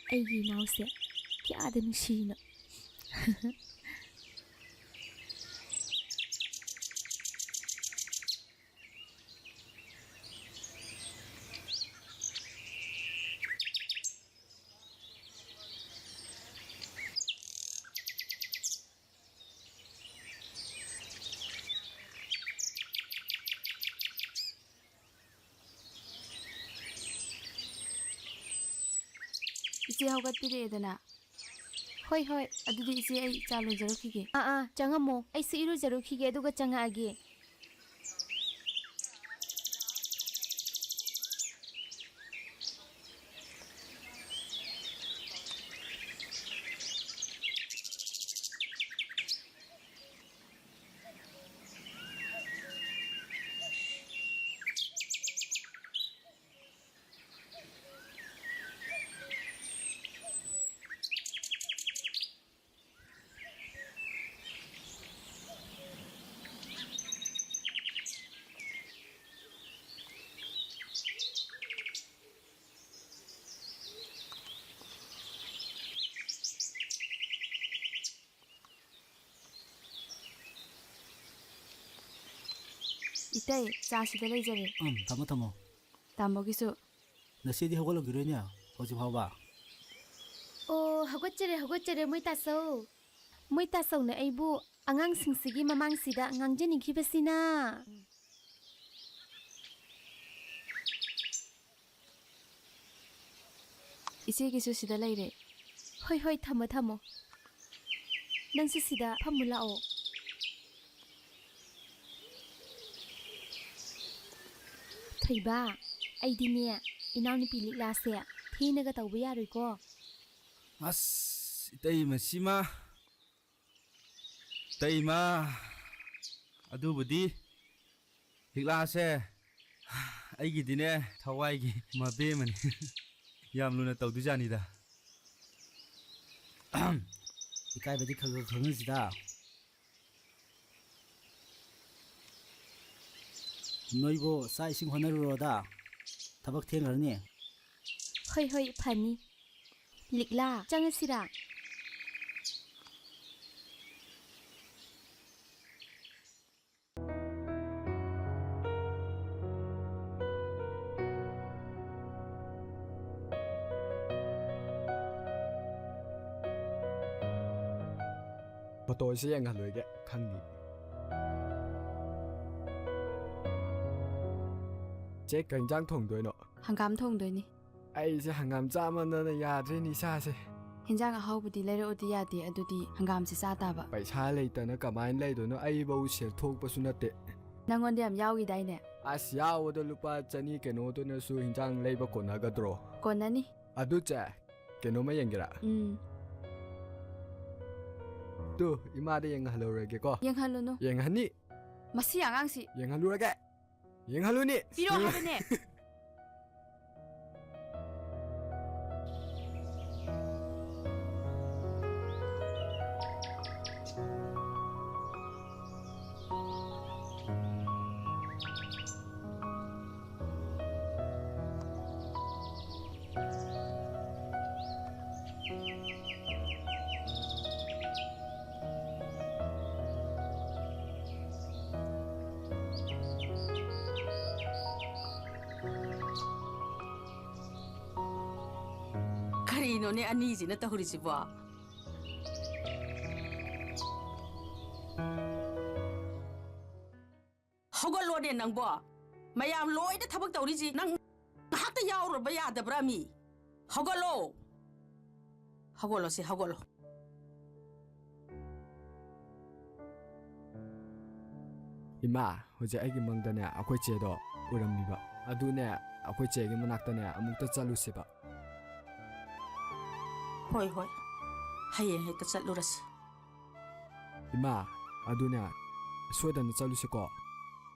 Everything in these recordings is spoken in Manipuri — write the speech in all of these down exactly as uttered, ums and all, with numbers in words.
ꯑꯩꯒꯤ ꯏꯅꯥꯎꯁꯦ ꯀꯌꯥꯗ ꯅꯨꯡꯁꯤꯔꯤꯅꯣ꯫ ꯏꯆꯦ ꯍꯧꯒꯠꯄꯤꯔꯛꯑꯦꯗꯅ꯫ ꯍꯣꯏ, ꯍꯣꯏ, ꯑꯗꯨꯗꯤ ꯏꯆꯦ, ꯑꯩ ꯆꯥ ꯂꯣꯟꯖꯔꯨꯈꯤꯒꯦ꯫ ꯑꯥ, ꯑꯥ, ꯆꯪꯉꯝꯃꯣ꯫ ꯑꯩꯁꯨ ꯏꯔꯨꯖꯔꯨꯈꯤꯒꯦ, ꯑꯗꯨꯒ ꯆꯪꯉꯛꯑꯒꯦ꯫ ꯏꯇꯩ, ꯆꯥ ꯁꯤꯗ ꯂꯩꯖꯔꯦ꯫ ꯎꯝ, ꯊꯝꯃꯣ, ꯊꯝꯃꯣ꯫ ꯇꯥꯃꯣꯒꯤꯁꯨ꯫ ꯅꯆꯦꯗꯤ ꯍꯧꯒꯠꯂꯝꯈꯤꯔꯣꯏꯅꯦ ꯍꯧꯖꯤꯛ ꯐꯥꯎꯕ? ꯑꯣ, ꯍꯧꯒꯠꯆꯔꯦ, ꯍꯧꯒꯠꯆꯔꯦ, ꯃꯣꯏ ꯇꯥꯆꯧ꯫ ꯃꯣꯏ ꯇꯥꯆꯧꯅ ꯑꯩꯕꯨ ꯑꯉꯥꯡꯁꯤꯡꯁꯤꯒꯤ ꯃꯃꯥꯡꯁꯤꯗ ꯉꯥꯡꯖꯅꯤꯡꯈꯤꯕꯁꯤꯅ꯫ ꯏꯆꯦꯒꯤꯁꯨ ꯁꯤꯗ ꯂꯩꯔꯦ꯫ ꯍꯣꯏ, ꯍꯣꯏ, ꯊꯝꯃꯣ, ꯊꯝꯃꯣ꯫ ꯅꯪꯁꯨ ꯁꯤꯗ ꯐꯝꯃꯨ ꯂꯥꯛꯑꯣ꯫ ꯊꯣꯏꯕ, ꯑꯩꯗꯤꯅꯦ, ꯏꯅꯥꯎꯅꯨꯄꯤ ꯂꯤꯛꯂꯥꯁꯦ ꯊꯦꯡꯅꯒ ꯇꯧꯕ ꯌꯥꯔꯣꯏꯀꯣ꯫ ꯑꯁ, ꯏꯇꯩꯃ ꯁꯤꯃ꯫ ꯏꯇꯩꯃ, ꯑꯗꯨꯕꯨꯗꯤ ꯂꯤꯛꯂꯥꯁꯦ ꯑꯩꯒꯤꯗꯤꯅꯦ ꯊꯋꯥꯏꯒꯤ ꯃꯕꯦꯝꯃꯅꯤ꯫ ꯌꯥꯝ ꯂꯨꯅ ꯇꯧꯗꯣꯏꯖꯥꯠꯅꯤꯗ꯫ ꯏꯀꯥꯏꯕꯗꯤ ꯈꯔ ꯈꯔ ꯈꯪꯍꯟꯁꯤꯗ꯫ ꯅꯣꯏꯕꯨ ꯆꯥꯛ ꯏꯁꯤꯡ ꯍꯣꯠꯅꯔꯨꯔꯣꯗ, ꯊꯕꯛ ꯊꯦꯡꯈ꯭ꯔꯅꯤ꯫ ꯍꯣꯏ, ꯍꯣꯏ, ꯐꯅꯤ꯫ ꯂꯤꯛꯂꯥ, ꯆꯪꯉꯁꯤꯔꯥ? ꯐꯣꯇꯣꯁꯤ ꯌꯦꯡꯍꯜꯂꯣꯏꯒꯦ, ꯈꯪꯅꯤ꯫ ꯆꯦ, ꯀꯩ ꯏꯟꯖꯥꯡ ꯊꯣꯡꯗꯣꯏꯅꯣ? ꯍꯪꯒꯥꯝ ꯊꯣꯡꯗꯣꯏꯅꯤ꯫ ꯑꯩꯁꯦ ꯍꯪꯒꯥꯝ ꯆꯥꯃꯟꯗꯅ ꯌꯥꯗ꯭ꯔꯦꯅꯦ ꯏꯁꯥꯁꯦ꯫ ꯍꯤꯟꯖꯥꯡ ꯑꯍꯥꯎꯕꯗꯤ ꯂꯩꯔꯛꯑꯣꯗꯤ ꯌꯥꯗꯦ, ꯑꯗꯨꯗꯤ ꯍꯪꯒꯥꯝꯁꯦ ꯆꯥ ꯇꯥꯕ꯫ ꯄꯩꯁꯥ ꯂꯩꯇꯅ ꯀꯃꯥꯏꯅ ꯂꯩꯗꯣꯏꯅꯣ? ꯑꯩꯕꯧ ꯁꯦꯜ ꯊꯣꯛꯄꯁꯨ ꯅꯠꯇꯦ꯫ ꯅꯪꯉꯣꯟꯗ ꯌꯥꯝ ꯌꯥꯎꯈꯤꯗꯥꯏꯅꯦ? ꯑꯁ, ꯌꯥꯎꯕꯗꯣ ꯂꯨꯄꯥ ꯆꯅꯤ ꯀꯩꯅꯣꯗꯨꯅꯁꯨ ꯍꯤꯟꯖꯥꯡ ꯂꯩꯕ ꯀꯣꯟꯅꯒꯗ꯭ꯔꯣ? ꯀꯣꯟꯅꯅꯤ꯫ ꯑꯗꯨ ꯆꯦ, ꯀꯩꯅꯣꯝꯃ ꯌꯦꯡꯒꯦꯔꯥ? ꯎꯝ꯫ ꯇꯨ, ꯏꯃꯥꯗ ꯌꯦꯡꯍꯜꯂꯨꯔꯒꯦꯀꯣ꯫ ꯌꯦꯡꯍꯜꯂꯨꯅꯨ꯫ ꯌꯦꯡꯍꯟꯅꯤ꯫ ꯃꯁꯤ ꯑꯉꯥꯡꯁꯤ꯫ ꯌꯦꯡꯍꯜꯂꯨꯔꯒꯦ꯫ ꯌꯦꯡꯍꯜꯂꯨꯅꯤ꯫ ꯄꯤꯔꯣ ꯍꯥꯏꯕꯅꯦ꯫ ꯀꯔꯤꯅꯣꯅꯦ ꯑꯅꯤꯁꯤꯅ ꯇꯧꯔꯤꯁꯤꯕꯣ? ꯍꯧꯒꯠꯂꯣꯅꯦ ꯅꯪꯕꯣ! ꯃꯌꯥꯝ ꯂꯣꯏꯅ ꯊꯕꯛ ꯇꯧꯔꯤꯁꯤ ꯅꯪ ꯉꯥꯏꯍꯥꯛꯇ ꯌꯥꯎꯔꯨꯕ ꯌꯥꯗꯕ꯭ꯔꯥ ꯃꯤ? ꯍꯧꯒꯠꯂꯣ! ꯍꯧꯒꯠꯂꯣ ꯁꯤ, ꯍꯧꯒꯠꯂꯣ꯫ ꯏꯃꯥ, ꯍꯧꯖꯤꯛ ꯑꯩꯒꯤ ꯃꯪꯗꯅꯦ ꯑꯩꯈꯣꯏ ꯆꯦꯗꯣ ꯎꯔꯝꯃꯤꯕ꯫ ꯑꯗꯨꯅꯦ, ꯑꯩꯈꯣꯏ ꯆꯦꯒꯤ ꯃꯅꯥꯛꯇꯅꯦ ꯑꯃꯨꯛꯇ ꯆꯠꯂꯨꯁꯦꯕ꯫ ꯍꯣꯏ, ꯍꯣꯏ꯫ ꯍꯌꯦꯡ ꯍꯦꯛꯇ ꯆꯠꯂꯨꯔꯁꯤ꯫ ꯏꯃꯥ, ꯑꯗꯨꯅꯦ, ꯁꯣꯏꯗꯅ ꯆꯠꯂꯨꯁꯤꯀꯣ꯫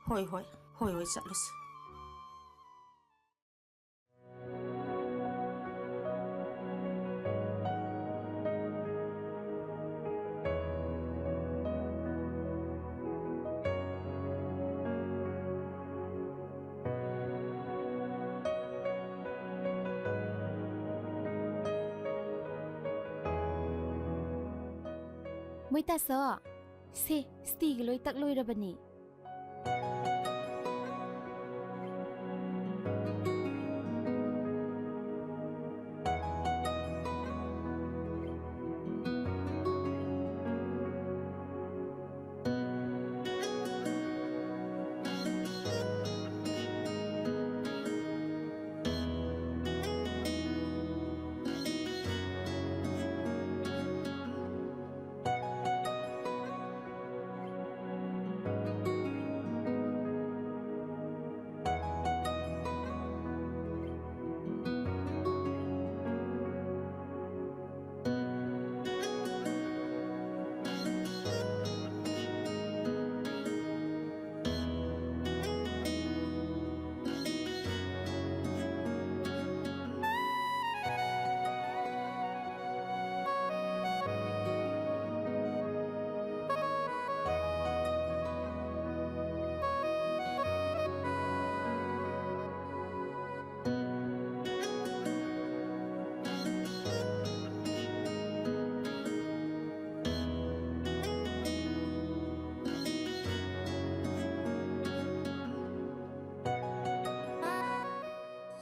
ꯍꯣꯏ, ꯍꯣꯏ꯫ ꯍꯣꯏ, ꯍꯣꯏ, ꯆꯠꯂꯨꯁꯤ꯫ ꯃꯣꯏ ꯇꯥꯆꯧ, ꯁꯦ, ꯁ꯭ꯇꯤꯒ ꯂꯣꯏ ꯇꯛ ꯂꯣꯏꯔꯕꯅꯤ꯫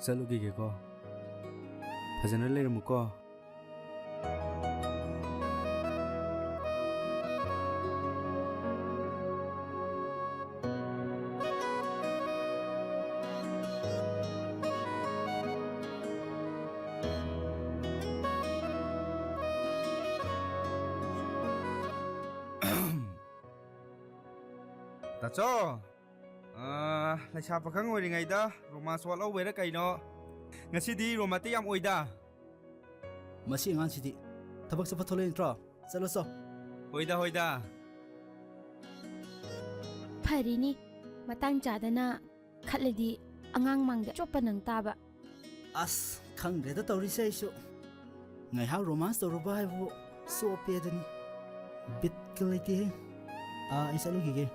ꯆꯠꯂꯨꯈꯤꯒꯦꯀꯣ꯫ ꯐꯖꯅ ꯂꯩꯔꯝꯃꯨꯀꯣ꯫ ꯇꯥꯆꯧ! ꯑꯥ, ꯂꯩꯁꯥ ꯄꯥꯈꯪ ꯑꯣꯏꯔꯤꯉꯩꯗ ꯔꯣꯃꯥꯟꯁ ꯋꯥꯠꯍꯧꯕꯩꯔꯥ ꯀꯩꯅꯣ, ꯉꯁꯤꯗꯤ ꯔꯣꯃꯥꯟꯇꯤꯛ ꯌꯥꯝ ꯑꯣꯏꯗ꯫ ꯃꯁꯤ ꯑꯉꯥꯡꯁꯤꯗꯤ ꯊꯕꯛ ꯆꯠꯄ ꯊꯣꯛꯂꯛꯏ ꯅꯠꯇ꯭ꯔꯣ? ꯆꯠꯂꯣ ꯆꯣ꯫ ꯍꯣꯏꯗ, ꯍꯣꯏꯗ꯫ ꯐꯔꯤꯅꯤ, ꯃꯇꯥꯡ ꯆꯥꯗꯅ ꯈꯠꯂꯗꯤ ꯑꯉꯥꯡ ꯃꯥꯡꯗ ꯆꯣꯞꯄ ꯅꯪ ꯇꯥꯕ꯫ ꯑꯁ, ꯈꯪꯗ꯭ꯔꯦꯗ ꯇꯧꯔꯤꯁꯦ ꯑꯩꯁꯨ꯫ ꯉꯥꯏꯍꯥꯛ ꯔꯣꯃꯥꯟꯁ ꯇꯧꯔꯨꯕ ꯍꯥꯏꯕꯕꯨ ꯆꯣꯞꯄꯦ ꯑꯗꯨꯅꯤ꯫ ꯕꯤꯠꯀ ꯂꯩꯇꯦꯍꯦ꯫ ꯑꯥ, ꯑꯩ ꯆꯠꯂꯨꯈꯤꯒꯦ꯫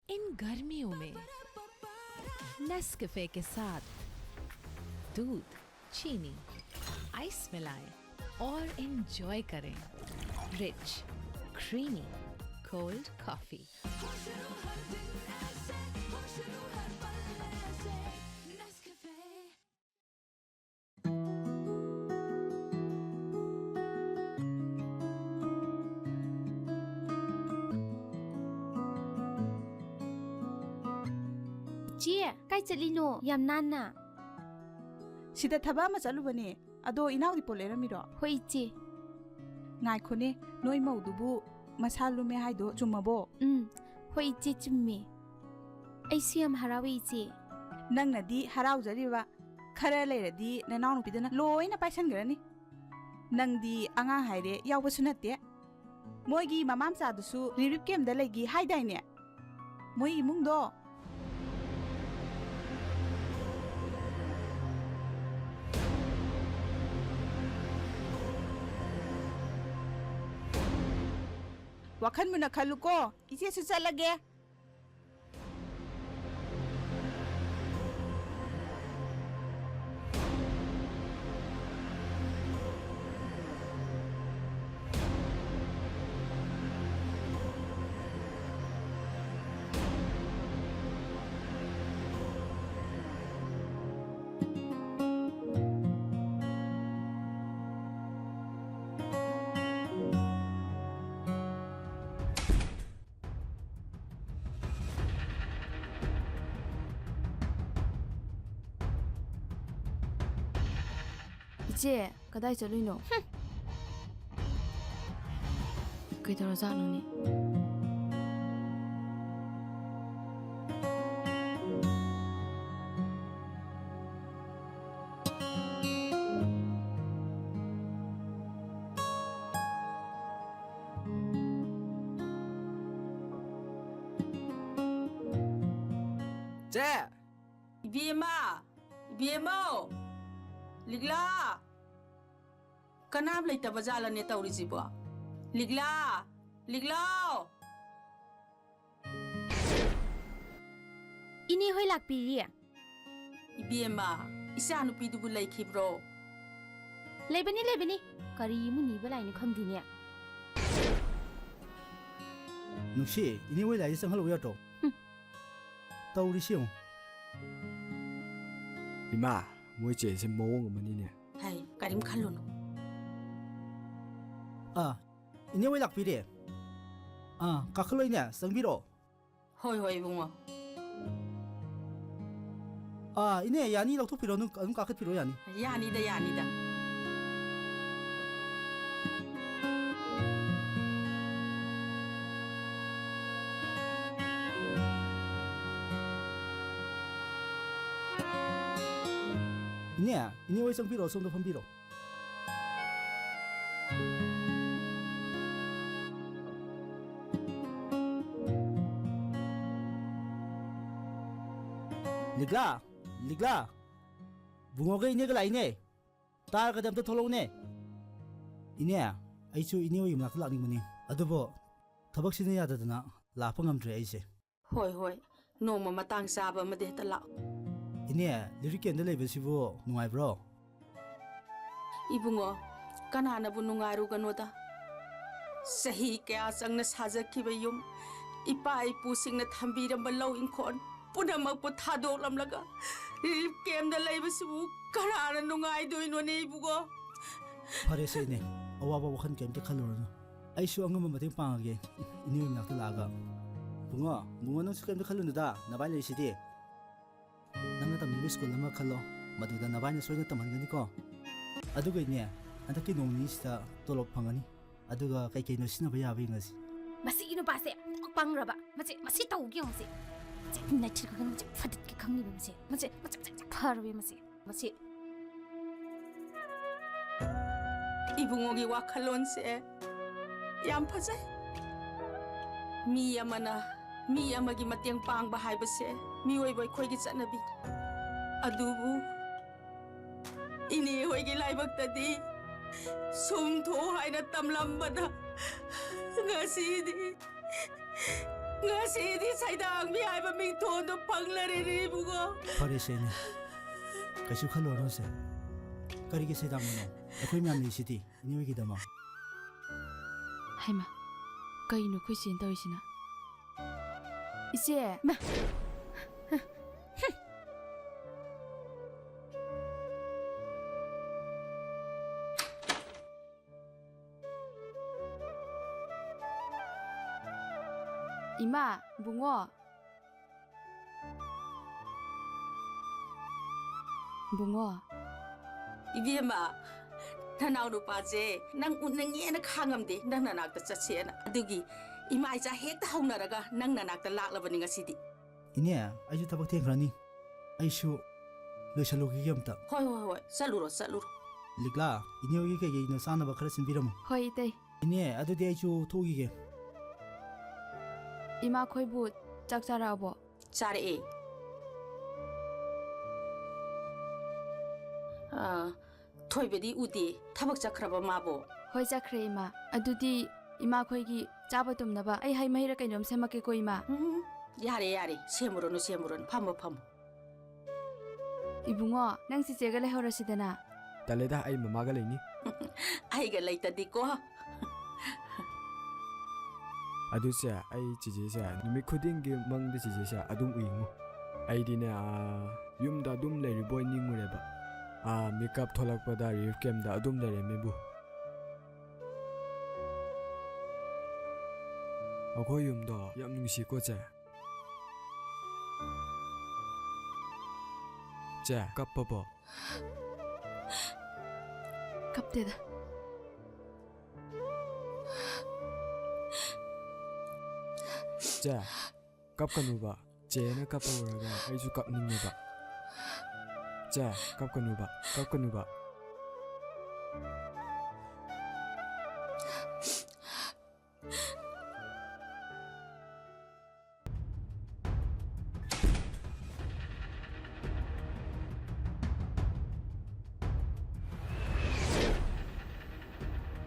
इन गर्मियों में नेस्कैफे के साथ दूध, चीनी, आइस मिलाएं और एंजॉय करें रिच क्रीमी कोल्ड कॉफी। खुश रहूं हर दिन ऐसे, खुश रहूं हर पल ऐसे। Nescafe। ꯏꯆꯦ, ꯀꯥꯏ ꯆꯠꯂꯤꯅꯣ ꯌꯥꯝ ꯅꯥꯟꯅ? ꯁꯤꯗ ꯊꯕꯛ ꯑꯃ ꯆꯠꯂꯨꯕꯅꯦ, ꯑꯗꯣ ꯏꯅꯥꯎꯗꯤ ꯄꯣꯠ ꯂꯩꯔꯝꯃꯤꯔꯣ? ꯍꯣꯏ ꯏꯆꯦ꯫ ꯉꯥꯏꯈꯣꯅꯦ, ꯅꯣꯏ ꯃꯧꯗꯨꯕꯨ ꯃꯁꯥ ꯂꯨꯝꯃꯦ ꯍꯥꯏꯗꯣ ꯆꯨꯝꯃꯕꯣ? ꯎꯝ, ꯍꯣꯏ ꯏꯆꯦ, ꯆꯨꯝꯃꯤ꯫ ꯑꯩꯁꯨ ꯌꯥꯝ ꯍꯔꯥꯎꯋꯦ ꯏꯆꯦ꯫ ꯅꯪꯅꯗꯤ ꯍꯔꯥꯎꯖꯔꯤꯕ, ꯈꯔ ꯂꯩꯔꯗꯤ ꯅꯅꯥꯎꯅꯨꯄꯤꯗꯨꯅ ꯂꯣꯏꯅ ꯄꯥꯏꯁꯟꯈ꯭ꯔꯅꯤ꯫ ꯅꯪꯗꯤ ꯑꯉꯥꯡ ꯍꯥꯏꯔꯦ ꯌꯥꯎꯕꯁꯨ ꯅꯠꯇꯦ꯫ ꯃꯣꯏꯒꯤ ꯃꯃꯥ ꯃꯆꯥꯗꯨꯁꯨ ꯔꯤꯂꯤꯐ ꯀꯦꯝꯗ ꯂꯩꯒꯤ ꯍꯥꯏꯗꯥꯏꯅꯦ? ꯃꯣꯏ ꯏꯃꯨꯡꯗꯣ꯫ ꯋꯥꯈꯜ ꯃꯨꯟꯅ ꯈꯜꯂꯨꯀꯣ, ꯏꯆꯦꯁꯨ ꯆꯠꯂꯒꯦ꯫ ꯏꯆꯦ, ꯀꯗꯥꯏ ꯆꯠꯂꯨꯏꯅꯣ? ꯍꯨꯝ꯫ ꯀꯩꯗꯧꯔꯖꯥꯠꯅꯣꯅꯦ? ꯆꯦ! ꯏꯕꯦꯝꯃ! ꯏꯕꯦꯝꯃꯧ! ꯂꯤꯛꯂꯥ! ꯀꯅꯥꯝ ꯂꯩꯇꯕ ꯖꯥꯠꯂꯅꯦ ꯇꯧꯔꯤꯁꯤꯕꯣ? ꯂꯤꯛꯂꯥ! ꯂꯤꯛꯂꯥꯎ! ꯏꯅꯦ ꯍꯣꯏ ꯂꯥꯛꯄꯤꯔꯤ꯫ ꯏꯕꯦꯝꯃ, ꯏꯆꯥ ꯅꯨꯄꯤꯗꯨꯕꯨ ꯂꯩꯈꯤꯕ꯭ꯔꯣ? ꯂꯩꯕꯅꯤ, ꯂꯩꯕꯅꯤ꯫ ꯀꯔꯤ ꯏꯃꯨꯡ ꯅꯤꯕ ꯂꯥꯛꯏꯅꯣ ꯈꯪꯗꯦꯅꯦ꯫ ꯅꯨꯡꯁꯤ, ꯏꯅꯦ ꯍꯣꯏ ꯂꯥꯏꯗ ꯆꯪꯍꯜꯂꯛꯎ ꯌꯥꯗ꯭ꯔꯣ? ꯍꯨꯝ꯫ ꯇꯧꯔꯤꯁꯤ ꯌꯦꯡꯉꯨ꯫ ꯏꯃꯥ, ꯃꯣꯏ ꯆꯦꯁꯦ ꯃꯑꯣꯡ ꯑꯃꯅꯤꯅꯦ꯫ ꯍꯩ, ꯀꯔꯤꯝ ꯈꯜꯂꯨꯅꯨ꯫ ꯑꯥ, ꯏꯅꯦ ꯍꯣꯏ ꯂꯥꯛꯄꯤꯔꯦ꯫ ꯑꯥ, ꯀꯥꯈꯠꯂꯣ ꯏꯅꯦ, ꯆꯪꯕꯤꯔꯛꯑꯣ꯫ ꯍꯣꯏ, ꯍꯣꯏ, ꯏꯕꯨꯡꯉꯣ꯫ ꯑꯥ, ꯏꯅꯦ, ꯌꯥꯅꯤ, ꯂꯧꯊꯣꯛꯄꯤꯔꯣ, ꯑꯗꯨꯝ, ꯑꯗꯨꯝ ꯀꯥꯈꯠꯄꯤꯔꯣ, ꯌꯥꯅꯤ꯫ ꯌꯥꯅꯤꯗ, ꯌꯥꯅꯤꯗ꯫ ꯏꯅꯦ, ꯏꯅꯦ ꯍꯣꯏ ꯆꯪꯕꯤꯔꯣ, ꯁꯣꯝꯗ ꯐꯝꯕꯤꯔꯣ꯫ ꯂꯤꯛꯂꯥ, ꯂꯤꯛꯂꯥ, ꯕꯨꯡꯉꯣꯒ ꯏꯅꯦꯒ ꯂꯥꯛꯏꯅꯦ꯫ ꯇꯥꯔꯒꯗꯤ ꯑꯝꯇ ꯊꯣꯛꯂꯛꯎꯅꯦ꯫ ꯏꯅꯦ, ꯑꯩꯁꯨ ꯏꯅꯦ ꯍꯣꯏꯒꯤ ꯃꯅꯥꯛꯇ ꯂꯥꯛꯅꯤꯡꯕꯅꯤ, ꯑꯗꯨꯕꯨ ꯊꯕꯛꯁꯤꯅ ꯌꯥꯗꯗꯅ ꯂꯥꯛꯄ ꯉꯝꯗ꯭ꯔꯦ ꯑꯩꯁꯦ꯫ ꯍꯣꯏ, ꯍꯣꯏ, ꯅꯣꯡꯃ ꯃꯇꯥꯡ ꯆꯥꯕ ꯑꯃꯗ ꯍꯦꯛꯇ ꯂꯥꯛꯑꯣ꯫ ꯏꯅꯦ, ꯂꯤꯔꯤꯛ ꯀꯦꯝꯗ ꯂꯩꯕꯁꯤꯕꯨ ꯅꯨꯡꯉꯥꯏꯕ꯭ꯔꯣ? ꯏꯕꯨꯡꯉꯣ, ꯀꯅꯥꯅꯕꯨ ꯅꯨꯡꯉꯥꯏꯔꯨꯒꯅꯣꯗ? ꯆꯍꯤ ꯀꯌꯥ ꯆꯪꯅ ꯁꯥꯖꯈꯤꯕ ꯌꯨꯝ, ꯏꯄꯥ ꯏꯄꯨꯁꯤꯡꯅ ꯊꯝꯕꯤꯔꯝꯕ ꯂꯧ ꯏꯪꯈꯣꯜ ꯄꯨꯝꯅꯃꯛꯄꯨ ꯊꯥꯗꯣꯛꯂꯝꯂꯒ ꯔꯤꯂꯤꯐ ꯀꯦꯝꯗ ꯂꯩꯕꯁꯤꯕꯨ ꯀꯅꯥꯅ ꯅꯨꯡꯉꯥꯏꯗꯣꯏꯅꯣꯅꯦ ꯏꯕꯨꯡꯉꯣ? ꯐꯔꯦꯁꯦ ꯏꯅꯦ, ꯑꯋꯥꯕ ꯋꯥꯈꯜ ꯀꯩꯝꯇ ꯈꯜꯂꯨꯔꯅꯨ꯫ ꯑꯩꯁꯨ ꯑꯉꯝꯕ ꯃꯇꯦꯡ ꯄꯥꯡꯉꯒꯦ, ꯏꯅꯦ ꯍꯣꯏ ꯃꯅꯥꯛꯇ ꯂꯥꯛꯑꯒ꯫ ꯕꯨꯡꯉꯣ, ꯕꯨꯡꯉꯣ, ꯅꯪꯁꯨ ꯀꯩꯝꯇ ꯈꯜꯂꯨꯅꯨꯗ, ꯅꯚꯥꯏ ꯂꯩꯔꯤꯁꯤꯗꯤ꯫ ꯅꯪꯅ ꯇꯝꯅꯤꯡꯕ ꯁ꯭ꯀꯨꯜ ꯑꯃ ꯈꯜꯂꯣ, ꯃꯗꯨꯗ ꯅꯚꯥꯏꯅ ꯁꯣꯏꯗꯅ ꯇꯝꯍꯟꯒꯅꯤꯀꯣ꯫ ꯑꯗꯨꯒ ꯏꯅꯦ, ꯍꯟꯗꯛꯀꯤ ꯅꯣꯡ ꯅꯤꯅꯤꯁꯤꯗ ꯇꯣꯂꯣꯞ ꯐꯪꯒꯅꯤ, ꯑꯗꯨꯒ ꯀꯩ ꯀꯩꯅꯣ ꯁꯤꯖꯤꯟꯅꯕ ꯌꯥꯕ ꯌꯦꯡꯉꯁꯤ꯫ ꯃꯁꯤꯒꯤ ꯅꯨꯄꯥꯁꯦ ꯑꯃꯨꯛ ꯄꯪꯈ꯭ꯔꯕ꯫ ꯃꯁꯤ, ꯃꯁꯤ ꯇꯧꯒꯦ ꯌꯦꯡꯉꯨ, ꯃꯁꯤ꯫ ꯃꯁꯤ ꯅꯩꯊꯤꯔꯛꯀꯅꯤ, ꯃꯁꯤ ꯐꯗꯠꯀꯦ ꯈꯪꯉꯤꯕ, ꯃꯁꯤ꯫ ꯃꯁꯤ, ꯃꯁꯤ, ꯃꯁꯤ ꯐꯔꯣꯏ, ꯃꯁꯤ꯫ ꯃꯁꯤ꯫ ꯏꯕꯨꯡꯉꯣꯒꯤ ꯋꯥꯈꯜꯂꯣꯟꯁꯦ ꯌꯥꯝ ꯐꯖꯩ꯫ ꯃꯤ ꯑꯃꯅ ꯃꯤ ꯑꯃꯒꯤ ꯃꯇꯦꯡ ꯄꯥꯡꯕ ꯍꯥꯏꯕꯁꯦ ꯃꯤꯑꯣꯏꯕ ꯑꯩꯈꯣꯏꯒꯤ ꯆꯠꯅꯕꯤ꯫ ꯑꯗꯨꯕꯨ ꯏꯅꯦ ꯍꯣꯏꯒꯤ ꯂꯥꯏꯕꯛꯇꯗꯤ ꯁꯨꯝ ꯊꯣꯛꯎ ꯍꯥꯏꯅ ꯇꯝꯂꯝꯕꯗ ꯉꯁꯤꯗꯤ, ꯉꯁꯤꯗꯤ ꯁꯩꯗꯥꯡꯕꯤ ꯍꯥꯏꯕ ꯃꯤꯡꯊꯣꯟꯗꯣ ꯐꯪꯂꯔꯦꯅꯦ ꯏꯕꯨꯡꯉꯣ꯫ ꯐꯔꯦꯁꯦ ꯏꯅꯦ, ꯀꯩꯁꯨ ꯈꯜꯂꯨꯔꯅꯨꯁꯦ꯫ ꯀꯔꯤꯒꯤ ꯁꯩꯗꯥꯡꯕꯅꯣ? ꯑꯩꯈꯣꯏ ꯃꯌꯥꯝ ꯂꯩꯁꯤꯗꯤ ꯏꯅꯦ ꯍꯣꯏꯒꯤꯗꯃꯛ꯫ ꯍꯩꯃ, ꯀꯩꯅꯣ ꯑꯩꯈꯣꯏ ꯆꯦꯅ ꯇꯧꯔꯤꯁꯤꯅ? ꯏꯆꯦ! ꯏꯃꯥ, ꯕꯨꯡꯉꯣ꯫ ꯕꯨꯡꯉꯣ꯫ ꯏꯕꯦꯝꯃ, ꯅꯅꯥꯎ ꯅꯨꯄꯥꯁꯦ ꯅꯪ ꯎꯠꯅꯤꯡꯉꯦꯅ ꯈꯥꯡꯉꯝꯗꯦ, ꯅꯪ ꯅꯅꯥꯛꯇ ꯆꯠꯁꯦꯅ꯫ ꯑꯗꯨꯒꯤ ꯏꯃꯥ ꯏꯆꯥ ꯍꯦꯛꯇ ꯍꯧꯅꯔꯒ ꯅꯪ ꯅꯅꯥꯛꯇ ꯂꯥꯛꯂꯕꯅꯤ ꯉꯁꯤꯗꯤ꯫ ꯏꯅꯦ, ꯑꯩꯁꯨ ꯊꯕꯛ ꯊꯦꯡꯈ꯭ꯔꯅꯤ꯫ ꯑꯩꯁꯨ ꯂꯣꯏꯁꯜꯂꯨꯈꯤꯒꯦ ꯑꯝꯇ꯫ ꯍꯣꯏ, ꯍꯣꯏ, ꯍꯣꯏ, ꯆꯠꯂꯨꯔꯣ, ꯆꯠꯂꯨꯔꯣ꯫ ꯂꯤꯛꯂꯥ, ꯏꯅꯦ ꯍꯣꯏꯒꯤ ꯀꯩꯀꯩꯅꯣ ꯆꯥꯅꯕ ꯈꯔ ꯁꯤꯟꯕꯤꯔꯝꯃꯣ꯫ ꯍꯣꯏ, ꯏꯇꯩ꯫ ꯏꯅꯦ, ꯑꯗꯨꯗꯤ ꯑꯩꯁꯨ ꯊꯣꯛꯎꯈꯤꯒꯦ꯫ ꯏꯃꯥ ꯈꯣꯏꯕꯨ ꯆꯥꯛ ꯆꯥꯔꯛꯑꯕꯣ? ꯆꯥꯔꯛꯑꯦ꯫ ꯑꯥ, ꯊꯣꯏꯕꯗꯤ ꯎꯗꯦ, ꯊꯕꯛ ꯆꯠꯈ꯭ꯔꯕ ꯃꯥꯕꯣ? ꯍꯣꯏ, ꯆꯠꯈ꯭ꯔꯦ, ꯏꯃꯥ꯫ ꯑꯗꯨꯗꯤ ꯏꯃꯥ ꯈꯣꯏꯒꯤ ꯆꯥꯕ ꯇꯨꯝꯅꯕ ꯑꯩ ꯍꯩ ꯃꯍꯤꯔ ꯀꯩꯅꯣꯝ ꯁꯦꯝꯃꯛꯀꯦꯀꯣ, ꯏꯃꯥ꯫ ꯎꯝ, ꯌꯥꯔꯦ, ꯌꯥꯔꯦ, ꯁꯦꯝꯃꯨꯔꯅꯨ, ꯁꯦꯝꯃꯨꯔꯅꯨ, ꯐꯝꯃꯣ, ꯐꯝꯃꯣ꯫ ꯏꯕꯨꯡꯉꯣ, ꯅꯪ ꯆꯤꯆꯦꯒ ꯂꯩꯍꯧꯔꯁꯤꯗꯅ꯫ ꯇꯜꯂꯦꯗ, ꯑꯩ ꯃꯃꯥꯒ ꯂꯩꯅꯤ꯫ ꯑꯩꯒ ꯂꯩꯇꯗꯤꯀꯣ꯫ ꯑꯗꯨꯁꯦ, ꯑꯩ ꯆꯤꯆꯦꯁꯦ ꯅꯨꯃꯤꯠ ꯈꯨꯗꯤꯡꯒꯤ ꯃꯪꯗ ꯆꯤꯆꯦꯁꯦ ꯑꯗꯨꯝ ꯎꯏꯉꯣ꯫ ꯑꯩꯗꯤꯅꯦ, ꯑꯥ, ꯌꯨꯝꯗ ꯑꯗꯨꯝ ꯂꯩꯔꯤꯕꯣꯏ ꯅꯤꯡꯉꯨꯔꯦꯕ꯫ ꯑꯥ, ꯃꯤꯀꯞ ꯊꯣꯛꯂꯛꯄꯗ ꯔꯤꯂꯤꯐ ꯀꯦꯝꯗ ꯑꯗꯨꯝ ꯂꯩꯔꯝꯃꯦꯕꯨ꯫ ꯑꯩꯈꯣꯏ ꯌꯨꯝꯗꯣ ꯌꯥꯝ ꯅꯨꯡꯁꯤꯀꯣ, ꯆꯦ꯫ ꯆꯦ, ꯀꯞꯄꯕꯣ? ꯀꯞꯇꯦꯗ꯫ ꯆꯦ, ꯀꯞꯀꯅꯨꯕ꯫ ꯆꯦꯅ ꯀꯞꯄ ꯎꯔꯒ ꯑꯩꯁꯨ ꯀꯞꯅꯤꯡꯉꯦꯕ꯫ ꯆꯦ, ꯀꯞꯀꯅꯨꯕ, ꯀꯞꯀꯅꯨꯕ꯫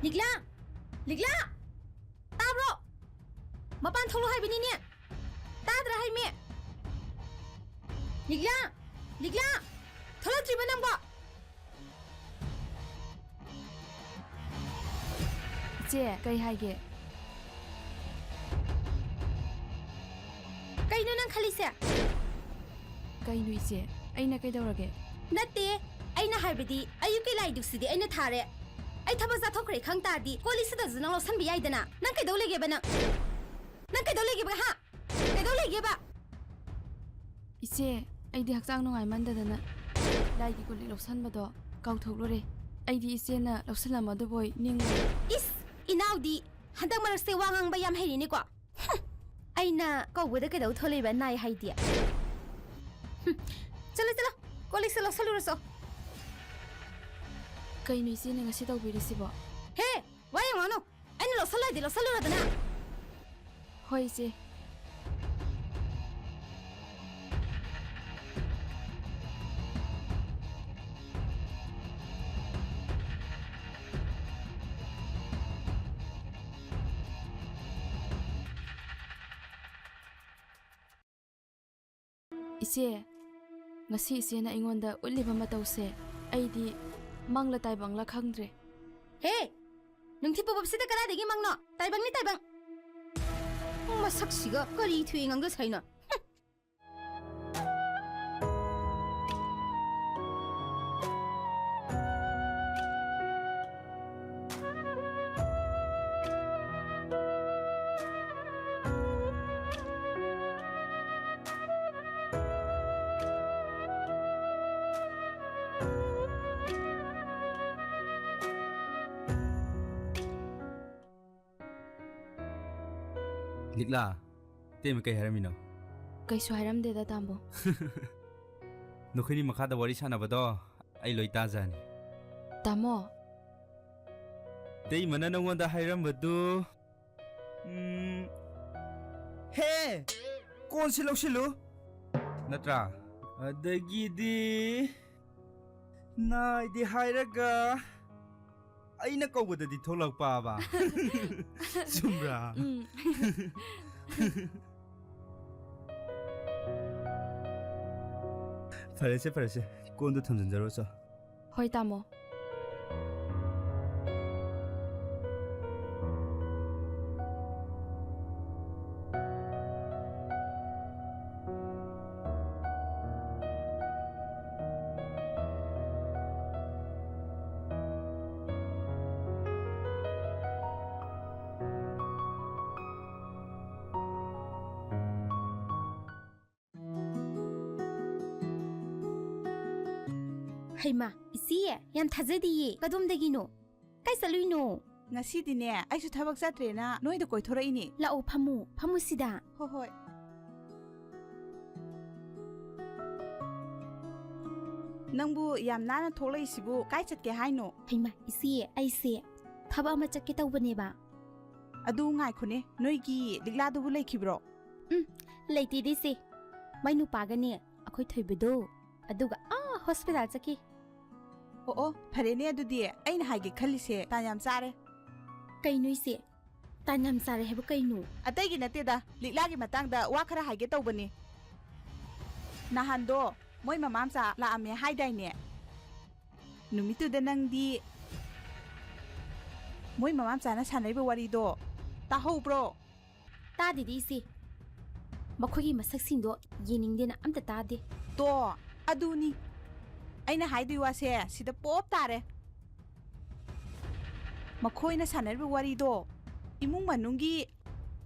ꯂꯤꯛꯂꯥ! ꯂꯤꯛꯂꯥ! ꯇꯥꯕ꯭ꯔꯣ? ꯃꯄꯥꯟ ꯊꯣꯛꯂꯛꯑꯣ ꯍꯥꯏꯕꯅꯤꯅꯦ! ꯇꯥꯗ꯭ꯔꯥ ꯍꯥꯏꯃꯤ? ꯂꯤꯛꯂꯥ! ꯂꯤꯛꯂꯥ! ꯊꯣꯛꯂꯛꯇ꯭ꯔꯤꯕ ꯅꯪꯕꯣ? ꯏꯆꯦ, ꯀꯩ ꯍꯥꯏꯒꯦ? ꯀꯩꯅꯣ ꯅꯪ ꯈꯜꯂꯤꯁꯦ? ꯀꯩꯅꯣ ꯏꯆꯦ? ꯑꯩꯅ ꯀꯩꯗꯧꯔꯒꯦ? ꯅꯠꯇꯦ, ꯑꯩꯅ ꯍꯥꯏꯕꯗꯤ ꯑꯌꯨꯛꯀꯤ ꯂꯥꯏꯗꯨꯛꯁꯤꯗꯤ ꯑꯩꯅ ꯊꯥꯔꯦ꯫ ꯑꯩ ꯊꯕꯛ ꯆꯠꯊꯣꯛꯈ꯭ꯔꯦ ꯈꯪ ꯇꯥꯔꯗꯤ ꯀꯣꯜ ꯂꯤꯛꯁꯤꯗꯁꯨ ꯅꯪ ꯂꯧꯁꯟꯕ ꯌꯥꯏꯗꯅ꯫ ꯅꯪ ꯀꯩꯗꯧ ꯂꯩꯒꯦꯕ ꯅꯪ? ꯅꯪ ꯀꯩꯗꯧ ꯂꯩꯒꯦꯕ, ꯍꯥ? ꯀꯩꯗꯧ ꯂꯩꯒꯦꯕ? ꯏꯆꯦ, ꯑꯩꯗꯤ ꯍꯛꯆꯥꯡ ꯅꯨꯡꯉꯥꯏꯃꯟꯗꯗꯅ ꯂꯥꯏꯒꯤ ꯀꯣꯜ ꯂꯤꯛ ꯂꯧꯁꯟꯕꯗꯣ ꯀꯥꯎꯊꯣꯛꯂꯨꯔꯦ꯫ ꯑꯩꯗꯤ ꯏꯆꯦꯅ ꯂꯧꯁꯜꯂꯝꯃꯗꯨꯕꯣꯏ ꯅꯤꯡꯉꯨꯔꯦ꯫ ꯏꯁ, ꯏꯅꯥꯎꯗꯤ ꯍꯟꯗꯛ ꯃꯔꯛꯁꯦ ꯋꯥ ꯉꯥꯡꯕ ꯌꯥꯝ ꯍꯩꯔꯤꯅꯦꯀꯣ꯫ ꯍꯨꯝ, ꯑꯩꯅ ꯀꯧꯕꯗ ꯀꯩꯗꯧ ꯊꯣꯛꯂꯛꯏꯕ ꯅꯥꯏ ꯍꯥꯏꯗꯤ? ꯍꯨꯝ, ꯆꯠꯂꯣ, ꯆꯠꯂꯣ, ꯀꯣꯜ ꯂꯤꯛꯁꯦ ꯂꯧꯁꯜꯂꯨꯔꯣ ꯆꯣ꯫ ꯀꯩꯅꯣ ꯏꯆꯦꯅ ꯉꯁꯤ ꯇꯧꯕꯤꯔꯤꯁꯤꯕꯣ? ꯍꯦ, ꯋꯥ ꯌꯥꯝ ꯉꯥꯡꯅꯨ꯫ ꯑꯩꯅ ꯂꯧꯁꯜꯂꯣ ꯍꯥꯏꯗꯤ ꯂꯧꯁꯜꯂꯨꯔꯣꯗꯅ꯫ ꯍꯣꯏ, ꯏꯆꯦ꯫ ꯏꯆꯦ, ꯉꯁꯤ ꯏꯆꯦꯅ ꯑꯩꯉꯣꯟꯗ ꯎꯠꯂꯤꯕ ꯃꯇꯧꯁꯦ ꯑꯩꯗꯤ ꯃꯪꯂ ꯇꯥꯏꯕꯪꯂ ꯈꯪꯗ꯭ꯔꯦ꯫ ꯍꯦ! ꯅꯨꯡꯊꯤꯜ ꯄꯨꯝꯕꯞꯁꯤꯗ ꯀꯗꯥꯏꯗꯒꯤ ꯃꯪꯅꯣ? ꯇꯥꯏꯕꯪꯅꯤ, ꯇꯥꯏꯕꯪ! ꯃꯁꯛꯁꯤꯒ ꯀꯔꯤ ꯊꯣꯛꯏ ꯉꯥꯡꯗ ꯁꯥꯏꯅꯣ? ꯂꯤꯛꯂꯥ, ꯏꯇꯩꯃ ꯀꯩ ꯍꯥꯏꯔꯝꯃꯤꯅꯣ? ꯀꯩꯁꯨ ꯍꯥꯏꯔꯝꯗꯦꯗ, ꯇꯥꯃꯣ꯫ ꯅꯈꯣꯏꯅꯤ ꯃꯈꯥꯗ ꯋꯥꯔꯤ ꯁꯥꯟꯅꯕꯗꯣ ꯑꯩ ꯂꯣꯏ ꯇꯥꯖꯅꯤ꯫ ꯇꯥꯃꯣ꯫ ꯏꯇꯩꯃꯅ ꯅꯉꯣꯟꯗ ꯍꯥꯏꯔꯝꯕꯗꯨ, ꯎꯝ, ꯍꯦ! ꯀꯣꯟꯁꯤ ꯂꯧꯁꯤꯜꯂꯨ꯫ ꯅꯠꯇ꯭ꯔꯥ? ꯑꯗꯒꯤꯗꯤ ꯅꯥꯏꯗꯤ ꯍꯥꯏꯔꯒ ꯑꯩꯅ ꯀꯧꯕꯗꯗꯤ ꯊꯣꯛꯂꯛꯄꯕ꯫ ꯆꯨꯝꯕ꯭ꯔꯥ? ꯎꯝ꯫ ꯐꯔꯦꯁꯦ, ꯐꯔꯦꯁꯦ꯫ ꯀꯣꯟꯗꯣ ꯊꯝꯖꯤꯟꯖꯔꯣ ꯆꯣ꯫ ꯍꯣꯏ, ꯇꯥꯃꯣ꯫ ꯍꯩꯃꯥ, ꯏꯆꯦ, ꯌꯥꯝ ꯊꯥꯖꯗꯤꯌꯦ꯫ ꯀꯗꯣꯝꯗꯒꯤꯅꯣ? ꯀꯥꯏ ꯆꯠꯂꯨꯏꯅꯣ? ꯉꯁꯤꯗꯤꯅꯦ, ꯑꯩꯁꯨ ꯊꯕꯛ ꯆꯠꯇ꯭ꯔꯦꯅ ꯅꯣꯏꯗ ꯀꯣꯏꯊꯣꯔꯛꯏꯅꯦ꯫ ꯂꯥꯛꯑꯣ, ꯐꯝꯃꯨ, ꯐꯝꯃꯨ ꯁꯤꯗ꯫ ꯍꯣꯏ, ꯍꯣꯏ꯫ ꯅꯪꯕꯨ ꯌꯥꯝ ꯅꯥꯟꯅ ꯊꯣꯛꯂꯛꯏꯁꯤꯕꯨ ꯀꯥꯏ ꯆꯠꯀꯦ ꯍꯥꯏꯅꯣ? ꯍꯩꯃꯥ, ꯏꯆꯦ, ꯑꯩꯁꯦ ꯊꯕꯛ ꯑꯃ ꯆꯠꯀꯦ ꯇꯧꯕꯅꯦꯕ꯫ ꯑꯗꯨ ꯉꯥꯏꯈꯣꯅꯦ, ꯅꯣꯏꯒꯤ ꯂꯤꯛꯂꯥꯗꯨꯕꯨ ꯂꯩꯈꯤꯕ꯭ꯔꯣ? ꯎꯝ, ꯂꯩꯇꯦꯗ ꯏꯆꯦ꯫ ꯃꯥꯏ ꯅꯨꯄꯥꯒꯅꯦ ꯑꯩꯈꯣꯏ ꯊꯣꯏꯕꯗꯣ, ꯑꯗꯨꯒ ꯑꯥ ꯍꯣꯁꯄꯤꯇꯥꯜ ꯆꯠꯈꯤ꯫ ꯑꯣ, ꯑꯣ, ꯐꯔꯦꯅꯦ ꯑꯗꯨꯗꯤ꯫ ꯑꯩꯅ ꯍꯥꯏꯒꯦ ꯈꯜꯂꯤꯁꯦ ꯇꯥꯟ ꯌꯥꯝ ꯆꯥꯔꯦ꯫ ꯀꯩꯅꯣ ꯏꯆꯦ? ꯇꯥꯟ ꯌꯥꯝ ꯆꯥꯔꯦ ꯍꯥꯏꯕ ꯀꯩꯅꯣ? ꯑꯇꯩꯒꯤ ꯅꯠꯇꯦꯗ, ꯂꯤꯛꯂꯥꯒꯤ ꯃꯇꯥꯡꯗ ꯋꯥ ꯈꯔ ꯍꯥꯏꯒꯦ ꯇꯧꯕꯅꯤ꯫ ꯅꯍꯥꯟꯗꯣ ꯃꯣꯏ ꯃꯃꯥ ꯃꯆꯥ ꯂꯥꯛꯑꯝꯃꯦ ꯍꯥꯏꯗꯥꯏꯅꯦ? ꯅꯨꯃꯤꯠꯇꯨꯗ ꯅꯪꯗꯤ ꯃꯣꯏ ꯃꯃꯥ ꯃꯆꯥꯅ ꯁꯥꯟꯅꯔꯤꯕ ꯋꯥꯔꯤꯗꯣ ꯇꯥꯍꯧꯕ꯭ꯔꯣ? ꯇꯥꯗꯦꯗ ꯏꯆꯦ꯫ ꯃꯈꯣꯏꯒꯤ ꯃꯁꯛꯁꯤꯡꯗꯣ ꯌꯦꯡꯅꯤꯡꯗꯦꯅ ꯑꯝꯇ ꯇꯥꯗꯦ꯫ ꯇꯣ, ꯑꯗꯨꯅꯤ꯫ ꯑꯩꯅ ꯍꯥꯏꯗꯣꯏ ꯋꯥꯁꯦ ꯁꯤꯗ ꯄꯣꯞ ꯇꯥꯔꯦ꯫ ꯃꯈꯣꯏꯅ ꯁꯥꯟꯅꯔꯤꯕ ꯋꯥꯔꯤꯗꯣ ꯏꯃꯨꯡ ꯃꯅꯨꯡꯒꯤ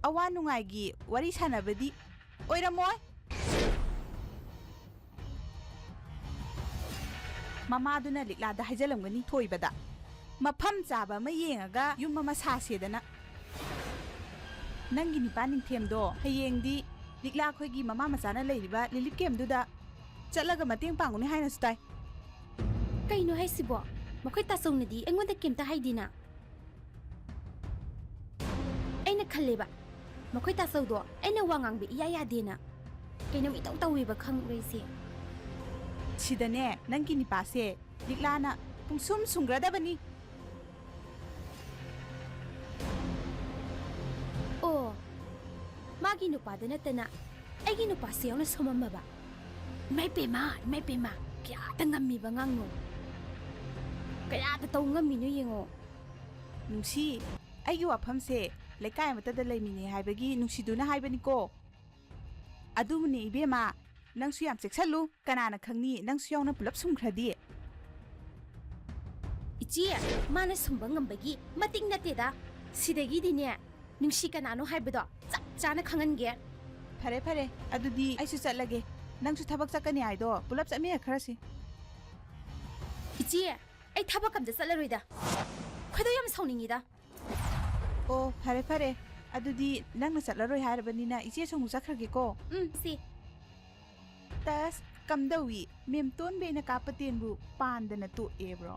ꯑꯋꯥ ꯅꯨꯡꯉꯥꯏꯒꯤ ꯋꯥꯔꯤ ꯁꯥꯟꯅꯕꯗꯤ ꯑꯣꯏꯔꯝꯃꯣꯏ꯫ ꯃꯃꯥꯗꯨꯅ ꯂꯤꯛꯂꯥꯗ ꯍꯥꯏꯖꯜꯂꯝꯒꯅꯤ ꯊꯣꯏꯕꯗ, "ꯃꯐꯝ ꯆꯥꯕ ꯑꯃ ꯌꯦꯡꯉꯒ ꯌꯨꯝ ꯑꯃ ꯁꯥꯁꯦꯗꯅ꯫ ꯅꯪꯒꯤ ꯅꯤꯄꯥ ꯅꯤꯡꯊꯦꯝꯗꯣ ꯍꯌꯦꯡꯗꯤ ꯂꯤꯛꯂꯥ ꯑꯩꯈꯣꯏꯒꯤ ꯃꯃꯥ ꯃꯆꯥꯅ ꯂꯩꯔꯤꯕ ꯔꯤꯂꯤꯐ ꯀꯦꯝꯗꯨꯗ ꯆꯠꯂꯒ ꯃꯇꯦꯡ ꯄꯥꯡꯉꯨꯅꯤ ꯍꯥꯏꯅꯁꯨ ꯇꯥꯏ꯫" ꯀꯩꯅꯣ ꯍꯥꯏꯁꯤꯕꯣ? ꯃꯈꯣꯏ ꯇꯥꯆꯧꯅꯗꯤ ꯑꯩꯉꯣꯟꯗ ꯀꯩꯝꯇ ꯍꯥꯏꯗꯦꯅ꯫ ꯑꯩꯅ ꯈꯜꯂꯦꯕ, ꯃꯈꯣꯏ ꯇꯥꯆꯧꯗꯣ ꯑꯩꯅ ꯋꯥ ꯉꯥꯡꯕ ꯏꯌꯥ ꯌꯥꯗꯦꯅ꯫ ꯀꯩꯅꯣꯝ ꯏꯇꯧ ꯇꯧꯋꯦꯕ ꯈꯪꯕ꯭ꯔꯥ ꯏꯆꯦ? ꯁꯤꯗꯅꯦ, ꯅꯪꯒꯤ ꯅꯤꯄꯥꯁꯦ ꯂꯤꯛꯂꯥꯅ ꯄꯨꯡꯁꯨꯝ ꯁꯨꯝꯈ꯭ꯔꯗꯕꯅꯤ꯫ ꯑꯣ, ꯃꯥꯒꯤ ꯅꯨꯄꯥꯗ ꯅꯠꯇꯅ ꯑꯩꯒꯤ ꯅꯨꯄꯥꯁꯦ ꯌꯥꯎꯅ ꯁꯣꯝꯃꯝꯃꯕ? ꯏꯃꯥꯏ ꯄꯦꯝꯃ, ꯏꯃꯥꯏ ꯄꯦꯝꯃ, ꯀꯌꯥꯗ ꯉꯝꯃꯤꯕ ꯑꯉꯥꯡꯅꯣ? ꯀꯌꯥꯗ ꯇꯧ ꯉꯝꯃꯤꯅꯣ ꯌꯦꯡꯉꯣ꯫ ꯅꯨꯡꯁꯤ, ꯑꯩꯒꯤ ꯋꯥꯐꯝꯁꯦ ꯂꯩꯀꯥꯏ ꯑꯃꯠꯇꯗ ꯂꯩꯃꯤꯟꯅꯩ ꯍꯥꯏꯕꯒꯤ ꯅꯨꯡꯁꯤꯗꯨꯅ ꯍꯥꯏꯕꯅꯤꯀꯣ꯫ ꯑꯗꯨꯕꯨꯅꯦ ꯏꯕꯦꯝꯃ, ꯅꯪꯁꯨ ꯌꯥꯝ ꯆꯦꯛꯁꯜꯂꯨ, ꯀꯅꯥꯅ ꯈꯪꯅꯤ ꯅꯪꯁꯨ ꯌꯥꯎꯅ ꯄꯨꯂꯞ ꯁꯨꯝꯈ꯭ꯔꯗꯤ꯫ ꯏꯆꯦ, ꯃꯥꯅ ꯁꯨꯝꯕ ꯉꯝꯕꯒꯤ ꯃꯇꯤꯛ ꯅꯠꯇꯦꯗ꯫ ꯁꯤꯗꯒꯤꯗꯤꯅꯦ, ꯅꯨꯡꯁꯤ ꯀꯅꯥꯅꯣ ꯍꯥꯏꯕꯗꯣ ꯆꯞ ꯆꯥꯅ ꯈꯪꯍꯟꯒꯦ꯫ ꯐꯔꯦ, ꯐꯔꯦ, ꯑꯗꯨꯗꯤ ꯑꯩꯁꯨ ꯆꯠꯂꯒꯦ꯫ ꯅꯪꯁꯨ ꯊꯕꯛ ꯆꯠꯀꯅꯤ ꯍꯥꯏꯗꯣ ꯄꯨꯂꯞ ꯆꯠꯃꯤꯟꯅꯈ꯭ꯔꯁꯤ꯫ ꯏꯆꯦ, ꯑꯩ ꯊꯕꯛ ꯑꯝꯇ ꯆꯠꯂꯔꯣꯏꯗ꯫ ꯈꯣꯏꯗꯧ ꯌꯥꯝ ꯁꯥꯎꯅꯤꯡꯉꯤꯗ꯫ ꯑꯣ, ꯐꯔꯦ ꯐꯔꯦ꯫ ꯑꯗꯨꯗꯤ ꯅꯪꯅ ꯆꯠꯂꯔꯣꯏ ꯍꯥꯏꯔꯕꯅꯤꯅ ꯏꯆꯦꯁꯨ ꯑꯃꯨꯛ ꯆꯠꯈ꯭ꯔꯒꯦꯀꯣ꯫ ꯎꯝ, ꯁꯤ꯫ ꯇꯁ, ꯀꯝꯗꯧꯏ? ꯃꯦꯝꯇꯣꯟꯕꯤꯅ ꯀꯥꯞꯄ ꯇꯦꯟꯕꯨ ꯄꯥꯟꯗꯅ ꯇꯣꯛꯑꯦꯕ꯭ꯔꯣ?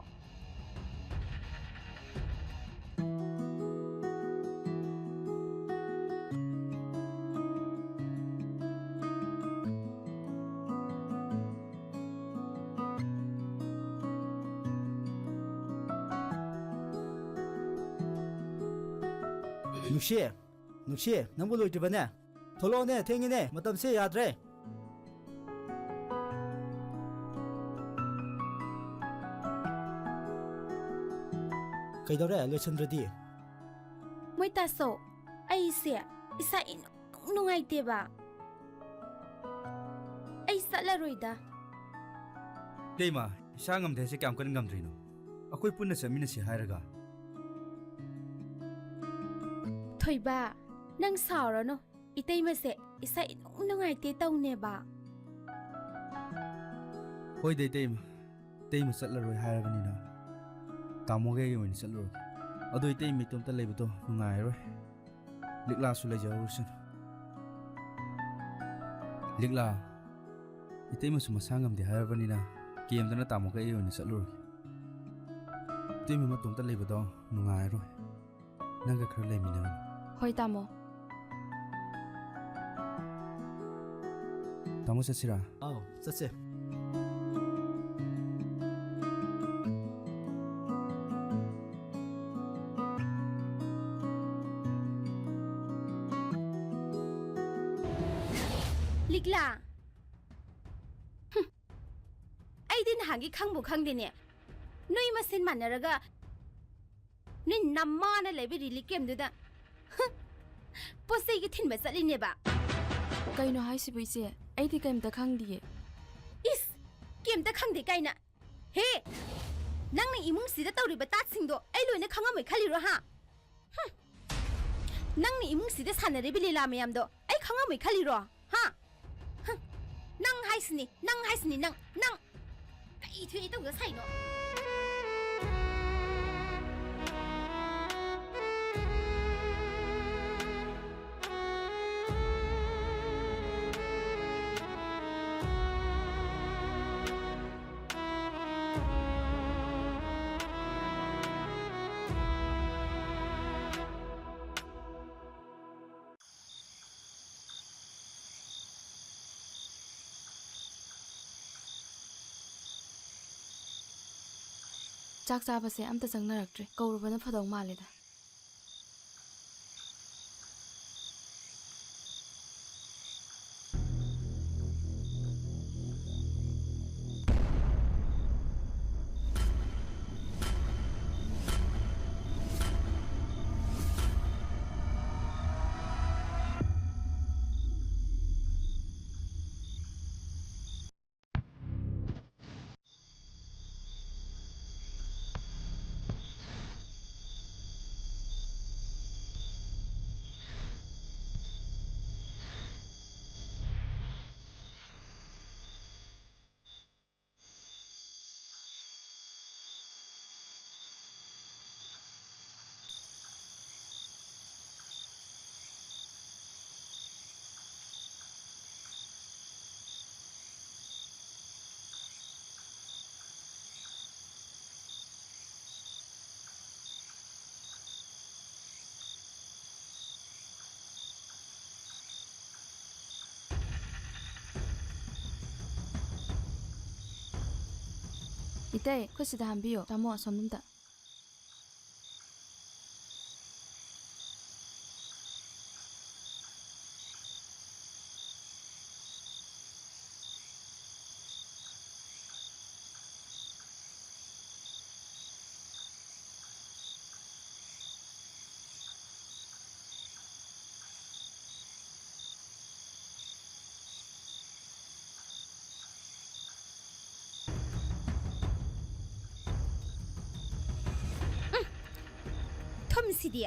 ꯅꯨꯡꯁꯤ, ꯅꯨꯡꯁꯤ, ꯅꯪꯕꯨ ꯂꯣꯏꯗ꯭ꯔꯤꯕꯅꯦ? ꯊꯣꯛꯂꯛꯑꯣꯅꯦ, ꯊꯦꯡꯉꯤꯅꯦ, ꯃꯇꯝꯁꯦ ꯌꯥꯗ꯭ꯔꯦ꯫ ꯀꯩꯗꯧꯔꯦ, ꯂꯣꯏꯁꯟꯗ꯭ꯔꯗꯤ? ꯃꯣꯏ ꯇꯥꯁꯣ, ꯑꯩꯁꯦ ꯏꯁꯥ ꯏꯅꯨꯡ ꯅꯨꯡꯉꯥꯏꯇꯦꯕ꯫ ꯑꯩ ꯆꯠꯂꯔꯣꯏꯗ꯫ ꯏꯇꯩꯃ, ꯏꯁꯥ ꯉꯝꯗꯦ ꯍꯥꯏꯁꯦ ꯀꯌꯥꯝ ꯀꯟꯅ ꯉꯝꯗ꯭ꯔꯤꯅꯣ? ꯑꯩꯈꯣꯏ ꯄꯨꯟꯅ ꯆꯠꯃꯤꯟꯅꯁꯤ ꯍꯥꯏꯔꯒ꯫ ꯊꯣꯏꯕ, ꯅꯪ ꯁꯥꯎꯔꯅꯨ꯫ ꯏꯇꯩꯃꯁꯦ ꯏꯁꯥ ꯏꯅꯨꯡ ꯅꯨꯡꯉꯥꯏꯇꯦ ꯇꯧꯅꯦꯕ꯫ ꯍꯣꯏꯗ ꯏꯇꯩꯃ, ꯏꯇꯩꯃ ꯆꯠꯂꯔꯣꯏ ꯍꯥꯏꯔꯕꯅꯤꯅ ꯇꯥꯃꯣꯒ ꯑꯩꯒ ꯑꯣꯏꯅ ꯆꯠꯂꯨꯔꯒꯦ꯫ ꯑꯗꯣ ꯏꯇꯩꯃ ꯏꯇꯣꯝꯇ ꯂꯩꯕꯗꯣ ꯅꯨꯡꯉꯥꯏꯔꯔꯣꯏ꯫ ꯂꯤꯛꯂꯥꯁꯨ ꯂꯩꯖꯍꯧꯔꯁꯅꯨ꯫ ꯂꯤꯛꯂꯥ, ꯏꯇꯩꯃꯁꯨ ꯃꯁꯥ ꯉꯝꯗꯦ ꯍꯥꯏꯔꯕꯅꯤꯅ ꯀꯦꯝꯗꯅ ꯇꯥꯃꯣꯒ ꯑꯩ ꯑꯣꯏꯅ ꯆꯠꯂꯨꯔꯒꯦ꯫ ꯏꯇꯩꯃ ꯃꯇꯣꯝꯇ ꯂꯩꯕꯗꯣ ꯅꯨꯡꯉꯥꯏꯔꯔꯣꯏ꯫ ꯅꯪꯒ ꯈꯔ ꯂꯩꯃꯤꯟꯅꯔꯣ꯫ ꯍꯣꯏ, ꯇꯥꯃꯣ꯫ ꯇꯥꯃꯣ, ꯆꯠꯁꯤꯔꯥ? ꯑꯥꯎ, ꯆꯠꯁꯦ꯫ ꯂꯤꯛꯂꯥ꯫ ꯍꯨꯝ꯫ ꯑꯩꯗꯤ ꯅꯍꯥꯟꯒꯤ ꯈꯪꯕꯨ ꯈꯪꯗꯦꯅꯦ꯫ ꯅꯣꯏ ꯃꯁꯦꯟ ꯃꯥꯟꯅꯔꯒ ꯅꯣꯏ ꯅꯃꯥꯅ ꯂꯩꯕ ꯔꯤꯂꯤꯐ ꯀꯦꯝꯗꯨꯗ, ꯍ, ꯄꯣꯠ ꯆꯩꯒꯤ ꯊꯤꯟꯕ ꯆꯠꯂꯤꯅꯦꯕ꯫ ꯀꯩꯅꯣ ꯍꯥꯏꯁꯤꯕꯨ, ꯏꯆꯦ? ꯑꯩꯗꯤ ꯀꯩꯝꯇ ꯈꯪꯗꯤꯌꯦ꯫ ꯏꯁ, ꯀꯩꯝꯇ ꯈꯪꯗꯦ ꯀꯥꯏꯅ꯫ ꯍꯦ, ꯅꯪꯅ ꯏꯃꯨꯡꯁꯤꯗ ꯇꯧꯔꯤꯕ ꯇꯥꯠꯁꯤꯡꯗꯣ ꯑꯩ ꯂꯣꯏꯅ ꯈꯪꯉꯝꯃꯣꯏ ꯈꯜꯂꯤꯔꯣ, ꯍꯥ? ꯍꯨꯝ! ꯅꯪꯅ ꯏꯃꯨꯡꯁꯤꯗ ꯁꯥꯟꯅꯔꯤꯕ ꯂꯤꯂꯥ ꯃꯌꯥꯝꯗꯣ ꯑꯩ ꯈꯪꯉꯝꯃꯣꯏ ꯈꯜꯂꯤꯔꯣ? ꯍꯥ? ꯍꯨꯝ! ꯅꯪ ꯍꯥꯏꯁꯤꯅꯤ, ꯅꯪ ꯍꯥꯏꯁꯤꯅꯤ, ꯅꯪ, ꯅꯪ! ꯀꯩ ꯊꯣꯛꯑꯦ ꯇꯧꯗ ꯁꯥꯏꯅꯣ? ꯆꯥꯛ ꯆꯥꯕꯁꯦ ꯑꯝꯇ ꯆꯪꯅꯔꯛꯇ꯭ꯔꯦ꯫ ꯀꯧꯔꯨꯕꯅ ꯐꯗꯧ ꯃꯥꯜꯂꯦꯗ꯫ ꯏꯇꯩ, ꯈꯨꯠꯁꯤꯗ ꯍꯥꯝꯕꯤꯌꯣ꯫ ꯇꯥꯃꯣ, ꯑꯁꯣꯝꯗ ꯑꯝꯇ꯫ ꯊꯨꯝꯁꯤꯗꯤ꯫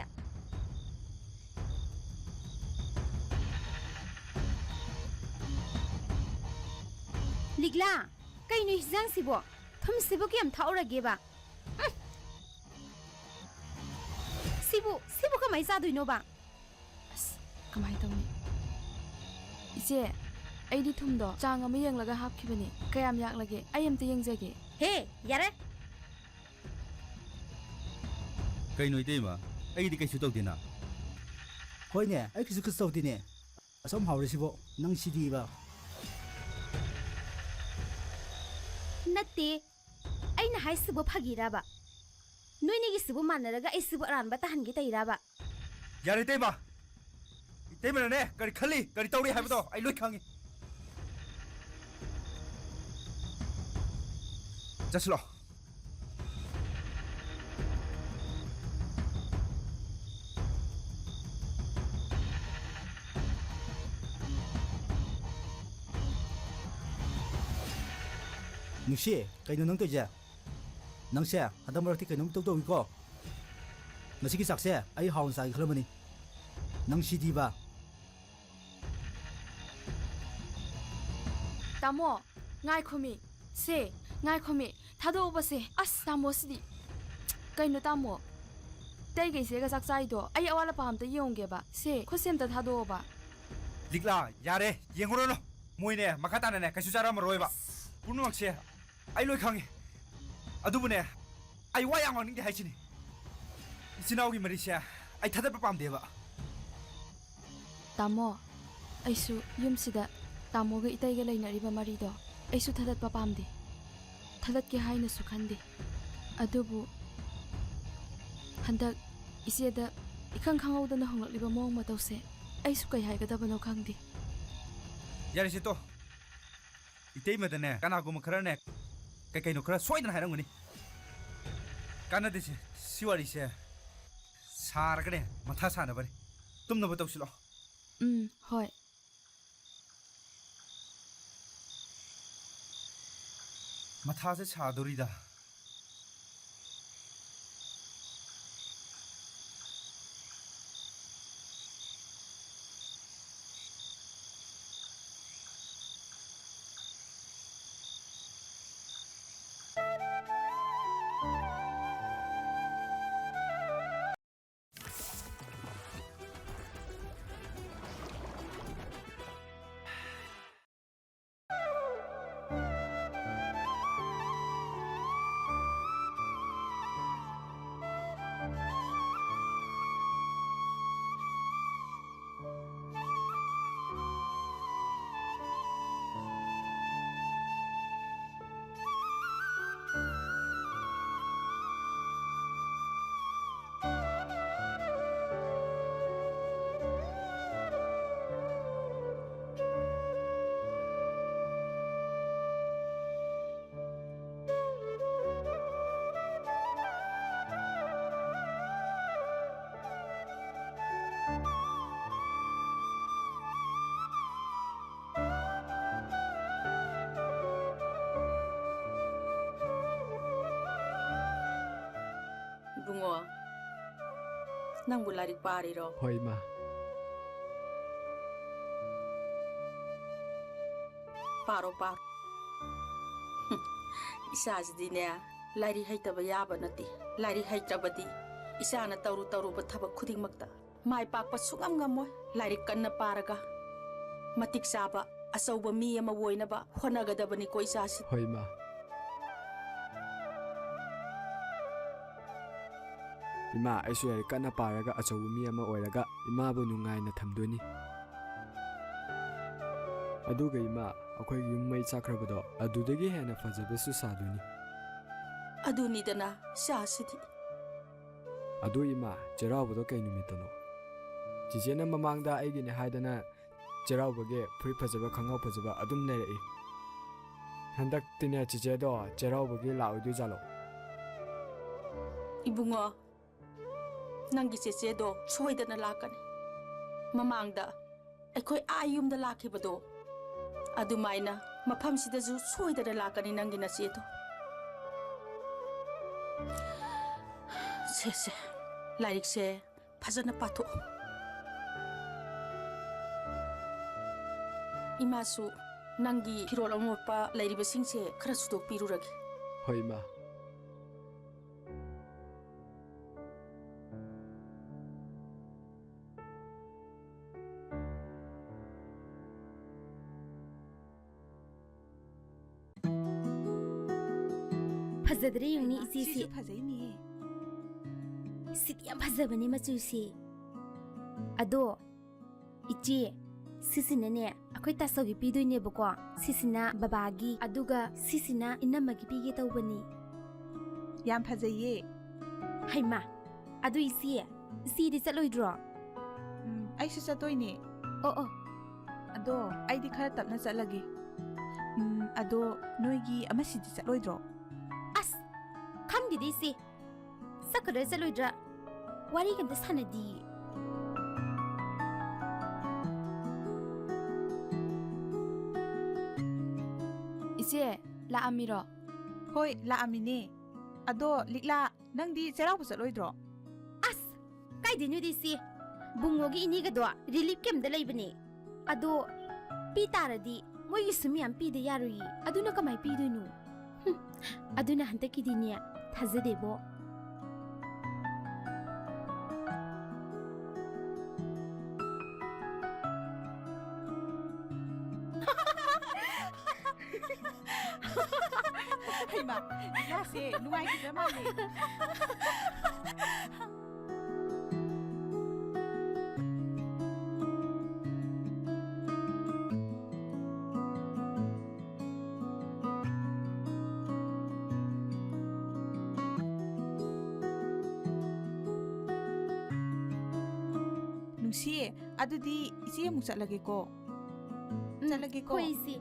ꯂꯤꯛꯂꯥ, ꯀꯩꯅꯣ ꯍꯤꯟꯖꯥꯡꯁꯤꯕꯣ? ꯊꯨꯝꯁꯤꯕꯨ ꯀꯌꯥꯝ ꯊꯥꯛꯎꯔꯒꯦꯕ? ꯎꯝ꯫ ꯁꯤꯕꯨ, ꯁꯤꯕꯨ ꯀꯃꯥꯏ ꯆꯥꯗꯣꯏꯅꯣꯕ? ꯑꯁ, ꯀꯃꯥꯏꯅ ꯇꯧꯅꯤ? ꯏꯆꯦ, ꯑꯩꯗꯤ ꯊꯨꯝꯗꯣ ꯆꯥꯡ ꯑꯃ ꯌꯦꯡꯂꯒ ꯍꯥꯞꯈꯤꯕꯅꯦ꯫ ꯀꯌꯥꯝ ꯌꯥꯛꯂꯒꯦ? ꯑꯩ ꯑꯝꯇ ꯌꯦꯡꯖꯒꯦ꯫ ꯍꯦ, ꯌꯥꯔꯦ꯫ ꯀꯩꯅꯣ ꯏꯇꯩꯃ? ꯑꯩꯗꯤ ꯀꯩꯁꯨ ꯇꯧꯗꯦꯅ꯫ ꯍꯣꯏꯅꯦ, ꯑꯩ ꯀꯩꯁꯨ, ꯀꯩꯁꯨ ꯇꯧꯗꯦꯅꯦ꯫ ꯑꯁꯨꯝ ꯍꯥꯎꯔꯤꯁꯤꯕꯣ ꯅꯪ ꯁꯤꯗꯤꯕ? ꯅꯠꯇꯦ, ꯑꯩꯅ ꯍꯥꯏꯁꯤꯕꯨ ꯐꯥꯒꯤꯔꯕ? ꯅꯣꯏꯅꯤꯒꯤꯁꯤꯕꯨ ꯃꯥꯟꯅꯔꯒ ꯑꯩꯁꯤꯕꯨ ꯑꯔꯥꯟꯕ ꯇꯥꯍꯟꯒꯦ ꯇꯧꯔꯤꯔꯕ? ꯌꯥꯔꯦ ꯏꯇꯩꯃ! ꯏꯇꯩꯃꯅꯅꯦ ꯀꯔꯤ ꯈꯜꯂꯤ, ꯀꯔꯤ ꯇꯧꯔꯤ ꯍꯥꯏꯕꯗꯣ ꯑꯩ ꯂꯣꯏ ꯈꯪꯉꯤ꯫ ꯆꯠꯁꯤꯂꯣ꯫ ꯅꯨꯡꯁꯤ, ꯀꯩꯅꯣ ꯅꯪ ꯇꯧꯔꯤꯁꯦ? ꯅꯪꯁꯦ ꯍꯟꯗꯛ ꯃꯔꯛꯇꯤ ꯀꯩꯅꯣꯝ ꯏꯇꯧ ꯇꯧꯏꯀꯣ꯫ ꯉꯁꯤꯒꯤ ꯆꯥꯛꯁꯦ ꯑꯩ ꯍꯥꯎꯅ ꯆꯥꯒꯦ ꯈꯜꯂꯝꯕꯅꯤ꯫ ꯅꯪ ꯁꯤꯗꯤꯕ꯫ ꯇꯥꯃꯣ, ꯉꯥꯏꯈꯣꯃꯤ꯫ ꯁꯦ, ꯉꯥꯏꯈꯣꯃꯤ꯫ ꯊꯥꯗꯣꯛꯎꯕꯁꯦ꯫ ꯑꯁ, ꯇꯥꯃꯣꯁꯤꯗꯤ꯫ ꯀꯩꯅꯣ ꯇꯥꯃꯣ? ꯇꯩꯒ ꯏꯆꯦꯒ ꯆꯥꯛ ꯆꯥꯏꯗꯣ ꯑꯩ ꯑꯋꯥꯠ ꯑꯄꯥ ꯑꯝꯇ ꯌꯦꯡꯉꯨꯒꯦꯕ꯫ ꯁꯦ, ꯈꯨꯠꯁꯦ ꯑꯝꯇ ꯊꯥꯗꯣꯛꯑꯣꯕ꯫ ꯂꯤꯛꯂꯥ, ꯌꯥꯔꯦ, ꯌꯦꯡꯉꯨꯔꯅꯨ꯫ ꯃꯣꯏꯅꯦ ꯃꯈꯥ ꯇꯥꯅꯅꯦ ꯀꯩꯁꯨ ꯆꯥꯔꯝꯃꯔꯣꯏꯕ꯫ ꯄꯨꯝꯅꯃꯛꯁꯦ ꯑꯩ ꯂꯣꯏ ꯈꯪꯉꯤ꯫ ꯑꯗꯨꯕꯨꯅꯦ, ꯑꯩ ꯋꯥ ꯌꯥꯝ ꯉꯥꯡꯅꯤꯡꯗꯦ ꯍꯥꯏꯁꯤꯅꯤ꯫ ꯏꯆꯤꯟ ꯏꯅꯥꯎꯒꯤ ꯃꯔꯤꯁꯦ ꯑꯩ ꯊꯥꯗꯠꯄ ꯄꯥꯝꯗꯦꯕ꯫ ꯇꯥꯃꯣ, ꯑꯩꯁꯨ ꯌꯨꯝꯁꯤꯗ ꯇꯥꯃꯣꯒ ꯏꯇꯩꯒ ꯂꯩꯅꯔꯤꯕ ꯃꯔꯤꯗꯣ ꯑꯩꯁꯨ ꯊꯥꯗꯠꯄ ꯄꯥꯝꯗꯦ꯫ ꯊꯥꯗꯠꯀꯦ ꯍꯥꯏꯅꯁꯨ ꯈꯟꯗꯦ꯫ ꯑꯗꯨꯕꯨ ꯍꯟꯗꯛ ꯏꯆꯦꯗ ꯏꯈꯪ ꯈꯪꯍꯧꯗꯅ ꯍꯣꯡꯂꯛꯂꯤꯕ ꯃꯑꯣꯡ ꯃꯇꯧꯁꯦ ꯑꯩꯁꯨ ꯀꯩ ꯍꯥꯏꯒꯗꯕꯅꯣ ꯈꯪꯗꯦ꯫ ꯌꯥꯔꯦꯁꯦ, ꯇꯣ꯫ ꯏꯇꯩꯃꯗꯅꯦ ꯀꯅꯥꯒꯨꯝꯕ ꯈꯔꯅꯦ ꯀꯩ ꯀꯩꯅꯣ ꯈꯔ ꯁꯣꯏꯗꯅ ꯍꯥꯏꯔꯝꯒꯅꯤ꯫ ꯀꯥꯟꯅꯗꯦꯁꯦ, ꯁꯤ ꯋꯥꯔꯤꯁꯦ ꯁꯥꯔꯒꯅꯦ ꯃꯊꯥ ꯁꯥꯅꯕꯅꯦ꯫ ꯇꯨꯝꯅꯕ ꯇꯧꯁꯤꯜꯂꯣ꯫ ꯎꯝ, ꯍꯣꯏ꯫ ꯃꯊꯥꯁꯦ ꯁꯥꯗꯣꯔꯤꯗ꯫ ꯅꯪꯕꯨ ꯂꯥꯏꯔꯤꯛ ꯄꯥꯔꯤꯔꯣ? ꯍꯣꯏ, ꯏꯃꯥ꯫ ꯄꯥꯔꯣ, ꯄꯥꯔꯣ꯫ ꯍꯨꯝ, ꯏꯆꯥꯁꯤꯗꯤꯅꯦ, ꯂꯥꯏꯔꯤꯛ ꯍꯩꯇꯕ ꯌꯥꯕ ꯅꯠꯇꯦ꯫ ꯂꯥꯏꯔꯤꯛ ꯍꯩꯇ꯭ꯔꯕꯗꯤ ꯏꯆꯥꯅ ꯇꯧꯔꯨ ꯇꯧꯔꯨꯕ ꯊꯕꯛ ꯈꯨꯗꯤꯡꯃꯛꯇ ꯃꯥꯏ ꯄꯥꯛꯄ ꯁꯨꯡꯉꯝ ꯉꯝꯃꯣꯏ꯫ ꯂꯥꯏꯔꯤꯛ ꯀꯟꯅ ꯄꯥꯔꯒ ꯃꯇꯤꯛ ꯆꯥꯕ ꯑꯆꯧꯕ ꯃꯤ ꯑꯃ ꯑꯣꯏꯅꯕ ꯍꯣꯠꯅꯒꯗꯕꯅꯤꯀꯣ, ꯏꯆꯥꯁꯤ꯫ ꯍꯣꯏ, ꯏꯃꯥ꯫ ꯏꯃꯥ, ꯑꯩꯁꯨ ꯂꯥꯏꯔꯤꯛ ꯀꯟꯅ ꯄꯥꯔꯒ ꯑꯆꯧꯕ ꯃꯤ ꯑꯃ ꯑꯣꯏꯔꯒ ꯏꯃꯥꯕꯨ ꯅꯨꯡꯉꯥꯏꯅ ꯊꯝꯗꯣꯏꯅꯤ꯫ ꯑꯗꯨꯒ ꯏꯃꯥ, ꯑꯩꯈꯣꯏꯒꯤ ꯌꯨꯝ ꯃꯩ ꯆꯥꯛꯈ꯭ꯔꯕꯗꯣ, ꯑꯗꯨꯗꯒꯤ ꯍꯦꯟꯅ ꯐꯖꯕꯁꯨ ꯁꯥꯗꯣꯏꯅꯤ꯫ ꯑꯗꯨꯅꯤꯗꯅ, ꯏꯆꯥꯁꯤꯗꯤ꯫ ꯑꯗꯨ ꯏꯃꯥ, ꯆꯩꯔꯥꯎꯕꯗꯣ ꯀꯩ ꯅꯨꯃꯤꯠꯇꯅꯣ? ꯆꯤꯆꯦꯅ ꯃꯃꯥꯡꯗ ꯑꯩꯒꯤꯅꯦ ꯍꯥꯏꯗꯅ ꯆꯩꯔꯥꯎꯕꯒꯤ ꯐꯨꯔꯤꯠ ꯐꯖꯕ, ꯈꯣꯡꯒ꯭ꯔꯥꯎ ꯐꯖꯕ ꯑꯗꯨꯝ ꯂꯩꯔꯛꯏ꯫ ꯍꯟꯗꯛꯇꯤꯅꯦ ꯆꯤꯆꯦꯗꯣ ꯆꯩꯔꯥꯎꯕꯒꯤ ꯂꯥꯛꯑꯣꯏꯗꯣꯏꯖꯥꯠꯂꯣ? ꯏꯕꯨꯡꯉꯣ, ꯅꯪꯒꯤ ꯆꯦꯆꯦꯗꯣ ꯁꯣꯏꯗꯅ ꯂꯥꯛꯀꯅꯤ꯫ ꯃꯃꯥꯡꯗ ꯑꯩꯈꯣꯏ ꯑꯥ ꯌꯨꯝꯗ ꯂꯥꯛꯈꯤꯕꯗꯣ, ꯑꯗꯨꯃꯥꯏꯅ ꯃꯐꯝꯁꯤꯗꯁꯨ ꯁꯣꯏꯗꯅ ꯂꯥꯛꯀꯅꯤ ꯅꯪꯒꯤ ꯅꯆꯦꯗꯣ꯫ ꯁꯦ, ꯁꯦ, ꯂꯥꯏꯔꯤꯛꯁꯦ ꯐꯖꯅ ꯄꯥꯊꯣꯛꯑꯣ꯫ ꯏꯃꯥꯁꯨ ꯅꯪꯒꯤ ꯐꯤꯔꯣꯜ ꯑꯃꯣꯠꯄ ꯂꯩꯔꯤꯕꯁꯤꯡꯁꯦ ꯈꯔ ꯁꯨꯗꯣꯛꯄꯤꯔꯨꯔꯒꯦ꯫ ꯍꯣꯏ, ꯏꯃꯥ꯫ ꯐꯖꯗ꯭ꯔꯦ ꯌꯦꯡꯅꯤ ꯍꯩꯃꯥ, ꯏꯆꯦꯁꯤ꯫ ꯁꯤꯁꯨ ꯐꯖꯩꯅꯦ꯫ ꯁꯤꯗꯤ ꯌꯥꯝ ꯐꯖꯕꯅꯦ ꯃꯆꯨꯁꯤ꯫ ꯑꯗꯣ ꯏꯆꯦ, ꯁꯤꯁꯤꯅꯅꯦ ꯑꯩꯈꯣꯏ ꯇꯥꯆꯧꯒꯤ ꯄꯤꯗꯣꯏꯅꯦꯕꯀꯣ꯫ ꯁꯤꯁꯤꯅ ꯕꯕꯥꯒꯤ, ꯑꯗꯨꯒ ꯁꯤꯁꯤꯅ ꯏꯅꯝꯃꯒꯤ ꯄꯤꯒꯦ ꯇꯧꯕꯅꯤ꯫ ꯌꯥꯝ ꯐꯖꯩꯌꯦ꯫ ꯍꯩꯃꯥ, ꯑꯗꯨ ꯏꯆꯦ, ꯏꯆꯦꯗꯤ ꯆꯠꯂꯣꯏꯗ꯭ꯔꯣ? ꯎꯝ, ꯑꯩꯁꯨ ꯆꯠꯇꯣꯏꯅꯦ꯫ ꯑꯣ, ꯑꯣ꯫ ꯑꯗꯣ ꯑꯩꯗꯤ ꯈꯔ ꯇꯞꯅ ꯆꯠꯂꯒꯦ꯫ ꯎꯝ, ꯑꯗꯣ ꯅꯣꯏꯒꯤ ꯑꯃꯁꯤꯗꯤ ꯆꯠꯂꯣꯏꯗ꯭ꯔꯣ? ꯑꯁ, ꯈꯪꯗꯦꯗ ꯏꯆꯦ꯫ ꯆꯠꯀꯗ꯭ꯔꯥ ꯆꯠꯂꯣꯏꯗ꯭ꯔꯥ ꯋꯥꯔꯤꯒ ꯑꯝꯇ ꯁꯥꯟꯅꯗꯤꯌꯦ꯫ ꯏꯆꯦ, ꯂꯥꯛꯑꯝꯃꯤꯔꯣ? ꯍꯣꯏ, ꯂꯥꯛꯑꯝꯃꯤꯅꯦ꯫ ꯑꯗꯣ ꯂꯤꯛꯂꯥ, ꯅꯪꯗꯤ ꯆꯩꯔꯥꯎꯕ ꯆꯠꯂꯣꯏꯗ꯭ꯔꯣ? ꯑꯁ, ꯀꯥꯏ ꯗꯤꯅꯨꯗꯤꯁꯤ, ꯕꯨꯡꯉꯣꯒꯤ ꯏꯅꯦꯒꯗꯣ relief campꯇ ꯂꯩꯕꯅꯦ꯫ ꯑꯗꯣ ꯄꯤ ꯇꯥꯔꯗꯤ ꯃꯣꯏꯒꯤꯁꯨ ꯃꯌꯥꯝ ꯄꯤꯗ ꯌꯥꯔꯣꯏꯌꯦ꯫ ꯑꯗꯨꯅ ꯀꯃꯥꯏ ꯄꯤꯗꯣꯏꯅꯣ? ꯍꯨꯝ, ꯑꯗꯨꯅ ꯍꯟꯗꯛꯀꯤꯗꯤꯅꯦ, ꯊꯥꯖꯗꯦꯕꯣ꯫ ꯍꯩꯃꯥ, ꯂꯤꯂꯥꯁꯦ ꯅꯨꯡꯉꯥꯏꯈꯤꯗ꯭ꯔ ꯃꯥꯜꯂꯦ꯫ ꯅꯨꯡꯁꯤ, ꯑꯗꯨꯗꯤ ꯏꯆꯦ ꯑꯃꯨꯛ ꯆꯠꯂꯒꯦꯀꯣ꯫ ꯎꯝ, ꯆꯠꯂꯒꯦꯀꯣ꯫ ꯍꯣꯏ, ꯏꯆꯦ꯫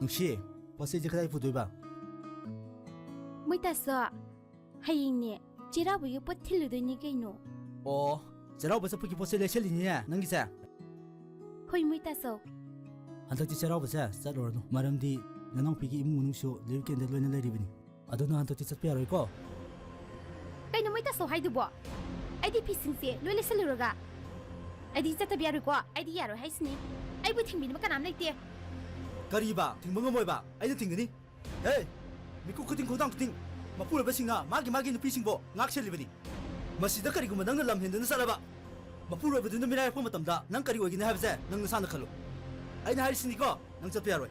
ꯅꯨꯡꯁꯤ, ꯄꯣꯠ ꯆꯩꯁꯦ ꯀꯗꯥꯏ ꯄꯨꯗꯣꯏꯕ? ꯃꯣꯏ ꯇꯥꯁꯣ, ꯍꯌꯦꯡꯅꯦ ꯆꯩꯔꯥꯎꯕꯒꯤ ꯄꯣꯠ ꯊꯤꯜꯂꯨꯗꯣꯏꯅꯤ ꯀꯩꯅꯣ꯫ ꯑꯣ, ꯆꯩꯔꯥꯎꯕ ꯆꯠꯄꯒꯤ ꯄꯣꯠ ꯆꯩ ꯂꯩꯁꯜꯂꯤꯅꯤꯅꯦ ꯅꯪꯒꯤꯁꯦ? ꯍꯣꯏ, ꯃꯣꯏ ꯇꯥꯁꯣ꯫ ꯍꯟꯗꯛꯇꯤ ꯆꯩꯔꯥꯎꯕꯁꯦ ꯆꯠꯂꯨꯔꯅꯨ, ꯃꯔꯝꯗꯤ ꯅꯅꯥꯎꯄꯤꯒꯤ ꯏꯃꯨꯡ ꯃꯅꯨꯡꯁꯨ relief campꯇ ꯂꯣꯏꯅ ꯂꯩꯔꯤꯕꯅꯤ꯫ ꯑꯗꯨꯅ ꯍꯟꯗꯛꯇꯤ ꯆꯠꯄ ꯌꯥꯔꯣꯏꯀꯣ꯫ ꯀꯩꯅꯣ ꯃꯣꯏ ꯇꯥꯁꯣ ꯍꯥꯏꯗꯨꯕꯣ? ꯑꯩꯗꯤ ꯐꯤꯁꯤꯡꯁꯦ ꯂꯣꯏ ꯂꯩꯁꯜꯂꯨꯔꯒ? ꯑꯩꯗꯤ ꯆꯠꯇꯕ ꯌꯥꯔꯣꯏꯀꯣ, ꯑꯩꯗꯤ ꯌꯥꯔꯣꯏ ꯍꯥꯏꯁꯤꯅꯤ꯫ ꯑꯩꯕꯨ ꯊꯤꯡꯕꯤꯅꯕ ꯀꯅꯥꯝ ꯂꯩꯇꯦ꯫ ꯀꯔꯤꯕ? ꯊꯤꯡꯕ ꯉꯝꯃꯣꯏꯕ? ꯑꯩꯅ ꯊꯤꯡꯒꯅꯤ꯫ ꯍꯦ! ꯃꯤꯀꯨꯞ ꯈꯨꯗꯤꯡ, ꯈꯣꯡꯊꯥꯡ ꯈꯨꯗꯤꯡ ꯃꯄꯨꯔꯣꯏꯕꯁꯤꯡꯅ ꯃꯥꯒꯤ ꯃꯥꯒꯤ ꯅꯨꯄꯤꯁꯤꯡꯕꯨ ꯉꯥꯛ ꯁꯦꯜꯂꯤꯕꯅꯤ꯫ ꯃꯁꯤꯗ ꯀꯔꯤꯒꯨꯝꯕ ꯅꯪꯅ ꯂꯝ ꯍꯦꯟꯗꯨꯅ ꯆꯠꯂꯕ, ꯃꯄꯨꯔꯣꯏꯕꯗꯨꯅ ꯃꯤꯔꯥꯏꯔꯛꯄ ꯃꯇꯝꯗ ꯅꯪ ꯀꯔꯤ ꯑꯣꯏꯒꯅꯤ ꯍꯥꯏꯕꯁꯦ ꯅꯪ ꯅꯁꯥꯅ ꯈꯜꯂꯨ꯫ ꯑꯩꯅ ꯍꯥꯏꯔꯤꯁꯤꯅꯤꯀꯣ, ꯅꯪ ꯆꯠꯄ ꯌꯥꯔꯣꯏ꯫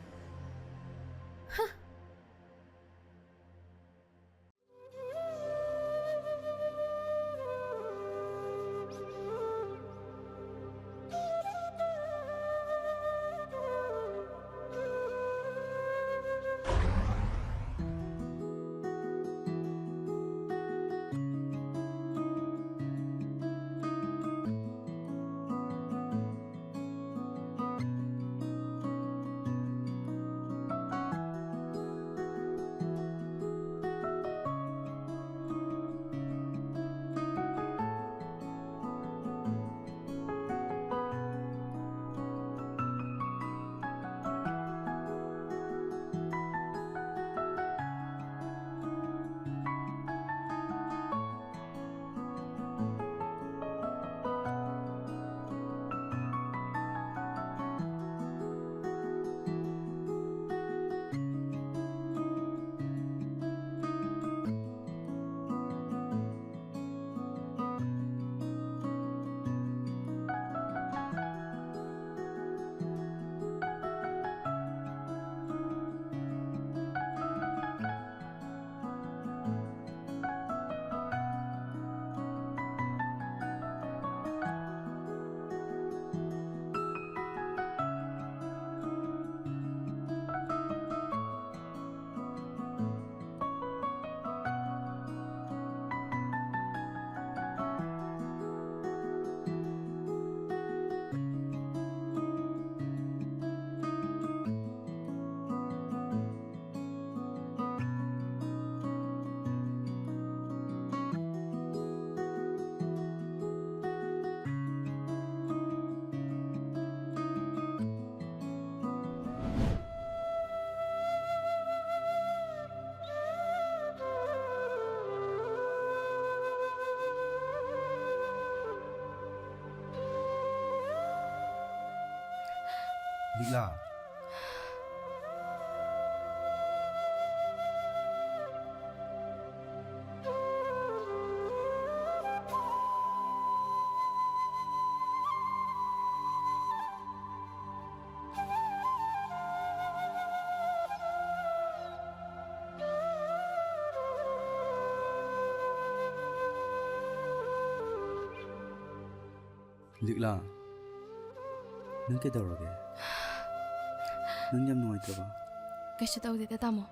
ꯂꯤꯛꯂꯥ꯫ ꯂꯤꯛꯂꯥ, ꯅꯪ ꯀꯩꯗꯧꯔꯒꯦ? ꯅꯪ ꯌꯥꯝ ꯅꯨꯡꯉꯥꯏꯇ꯭ꯔꯕ? ꯀꯩꯁꯨ ꯇꯧꯗꯦꯗ, ꯇꯥꯃꯣ꯫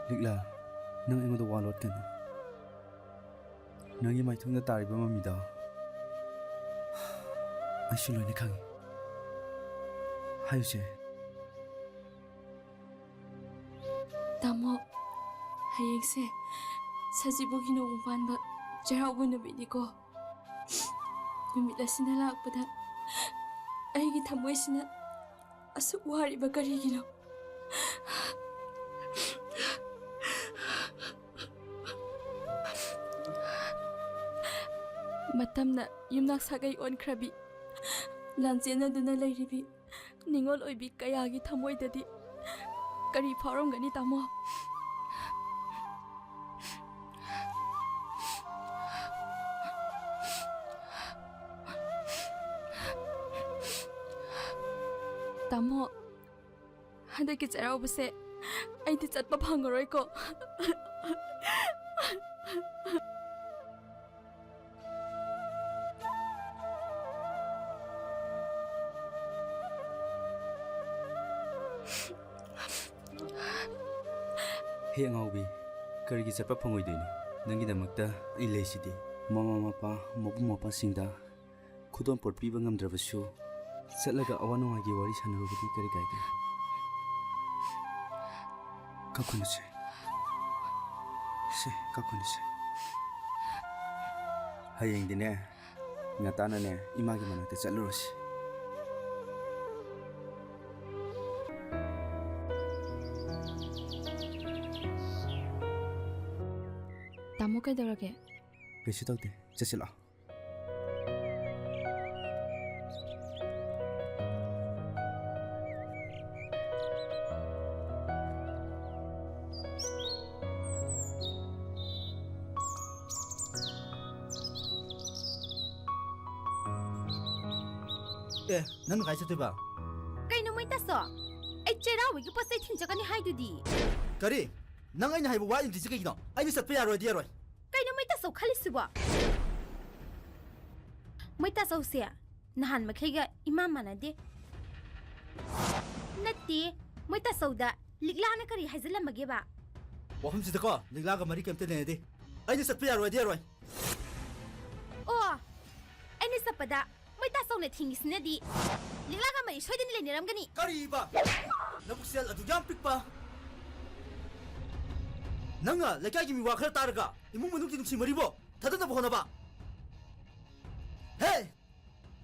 ꯂꯤꯛꯂꯥ, ꯅꯪ ꯑꯩꯉꯣꯟꯗ ꯋꯥ ꯂꯣꯠꯀꯅꯨ꯫ ꯅꯪꯒꯤ ꯃꯥꯏꯊꯣꯡꯗ ꯇꯥꯔꯤꯕ ꯃꯃꯤꯗꯣ ꯑꯩꯁꯨ ꯂꯣꯏꯅ ꯈꯪꯉꯤ꯫ ꯍꯥꯏꯌꯨꯁꯦ꯫ ꯇꯥꯃꯣ, ꯍꯌꯦꯡꯁꯦ ꯁꯖꯤꯕꯨꯒꯤ ꯅꯣꯡꯃ ꯄꯥꯟꯕ ꯆꯩꯔꯥꯎꯕ ꯅꯨꯃꯤꯠꯅꯤꯀꯣ꯫ ꯅꯨꯃꯤꯠ ꯑꯁꯤꯅ ꯂꯥꯛꯄꯗ ꯑꯩꯒꯤ ꯊꯃꯣꯏꯁꯤꯅ ꯑꯁꯨꯛ ꯋꯥꯔꯤꯕ ꯀꯔꯤꯒꯤꯅꯣ? ꯃꯇꯝꯅ ꯌꯨꯝꯅꯥꯛ ꯁꯥꯒꯩ ꯑꯣꯟꯈ꯭ꯔꯕꯤ, ꯂꯥꯟꯖꯦꯟꯅꯗꯨꯅ ꯂꯩꯔꯤꯕꯤ ꯅꯤꯉꯣꯜ ꯑꯣꯏꯕꯤ ꯀꯌꯥꯒꯤ ꯊꯃꯣꯏꯗꯗꯤ ꯀꯔꯤ ꯐꯥꯎꯔꯝꯒꯅꯤ, ꯇꯥꯃꯣ? ꯇꯥꯃꯣ, ꯍꯟꯗꯛꯀꯤ ꯆꯩꯔꯥꯎꯕꯁꯦ ꯑꯩꯗꯤ ꯆꯠꯄ ꯐꯪꯉꯔꯣꯏꯀꯣ꯫ ꯍꯦ ꯑꯉꯥꯎꯕꯤ, ꯀꯔꯤꯒꯤ ꯆꯠꯄ ꯐꯪꯉꯣꯏꯗꯣꯏꯅꯣ? ꯅꯪꯒꯤꯗꯃꯛꯇ ꯑꯩ ꯂꯩꯁꯤꯗꯤ꯫ ꯃꯃꯥ ꯃꯄꯥ, ꯃꯕꯨꯡ ꯃꯧꯄ꯭ꯋꯥꯁꯤꯡꯗ ꯈꯨꯗꯣꯜꯄꯣꯠ ꯄꯤꯕ ꯉꯝꯗ꯭ꯔꯕꯁꯨ, ꯆꯠꯂꯒ ꯑꯋꯥ ꯅꯨꯡꯉꯥꯏꯒꯤ ꯋꯥꯔꯤ ꯁꯥꯟꯅꯔꯨꯕꯗꯤ ꯀꯔꯤ ꯀꯥꯏꯒꯦ? ꯀꯞꯀꯅꯨꯁꯦ꯫ ꯁꯦ, ꯀꯞꯀꯅꯨꯁꯦ꯫ ꯍꯌꯦꯡꯗꯤꯅꯦ, ꯉꯟꯇꯥꯅꯅꯦ, ꯏꯃꯥꯒꯤ ꯃꯅꯥꯛꯇ ꯆꯠꯂꯨꯔꯁꯤ꯫ ꯇꯥꯃꯣ, ꯀꯩꯗꯧꯔꯒꯦ? ꯀꯩꯁꯨ ꯇꯧꯗꯦ, ꯆꯠꯁꯤꯜꯂꯣ꯫ ꯑꯦ, ꯅꯪꯅ ꯀꯥꯏ ꯆꯠꯇꯣꯏꯕ? ꯀꯩꯅꯣ ꯃꯣꯏ ꯇꯥꯁꯣ? ꯑꯩ ꯆꯩꯔꯥꯎꯕꯒꯤ ꯄꯣꯠ ꯆꯩ ꯊꯤꯟ ꯆꯠꯀꯅꯤ ꯍꯥꯏꯗꯨꯗꯤ꯫ ꯀꯔꯤ? ꯅꯪ ꯑꯩꯅ ꯍꯥꯏꯕ ꯋꯥ ꯏꯟꯗ꯭ꯔꯤꯁꯦ ꯀꯩꯒꯤꯅꯣ? ꯑꯩꯅ ꯆꯠꯄ ꯌꯥꯔꯣꯏꯗꯤ ꯌꯥꯔꯣꯏ꯫ ꯀꯩꯅꯣ ꯃꯣꯏ ꯇꯥꯁꯣ ꯈꯜꯂꯤꯁꯤꯕꯣ? ꯃꯣꯏ ꯇꯥꯁꯧꯁꯦ ꯅꯍꯥꯟ ꯃꯈꯩꯒ ꯏꯃꯥꯟ ꯃꯥꯟꯅꯗꯦ꯫ ꯅꯠꯇꯦ, ꯃꯣꯏ ꯇꯥꯁꯧꯗ ꯂꯤꯛꯂꯥꯅ ꯀꯔꯤ ꯍꯥꯏꯖꯤꯜꯂꯝꯃꯒꯦꯕ? ꯋꯥꯐꯝꯁꯤꯗꯀꯣ ꯂꯤꯛꯂꯥꯒ ꯃꯔꯤ ꯀꯩꯝꯇ ꯂꯩꯅꯗꯦ꯫ ꯑꯩꯅ ꯆꯠꯄ ꯌꯥꯔꯣꯏꯗꯤ ꯌꯥꯔꯣꯏ꯫ ꯑꯣ, ꯑꯩꯅ ꯆꯠꯄꯗ ꯃꯣꯏ ꯇꯥꯁꯧꯅ ꯊꯤꯡꯉꯤꯁꯤꯅꯗꯤ ꯂꯤꯛꯂꯥꯒ ꯃꯔꯤ ꯁꯣꯏꯗꯅ ꯂꯩꯅꯔꯝꯒꯅꯤ꯫ ꯀꯔꯤꯕ? ꯅꯕꯨꯛꯆꯦꯜ ꯑꯗꯨꯛ ꯌꯥꯝ ꯄꯤꯛꯄ? ꯅꯪꯅ ꯂꯩꯀꯥꯏꯒꯤ ꯃꯤꯋꯥ ꯈꯔ ꯇꯥꯔꯒ ꯏꯃꯨꯡ ꯃꯅꯨꯡꯒꯤ ꯅꯨꯡꯁꯤ ꯃꯔꯤꯕꯣ ꯊꯥꯗꯅꯕ ꯍꯣꯠꯅꯕ? ꯍꯦ!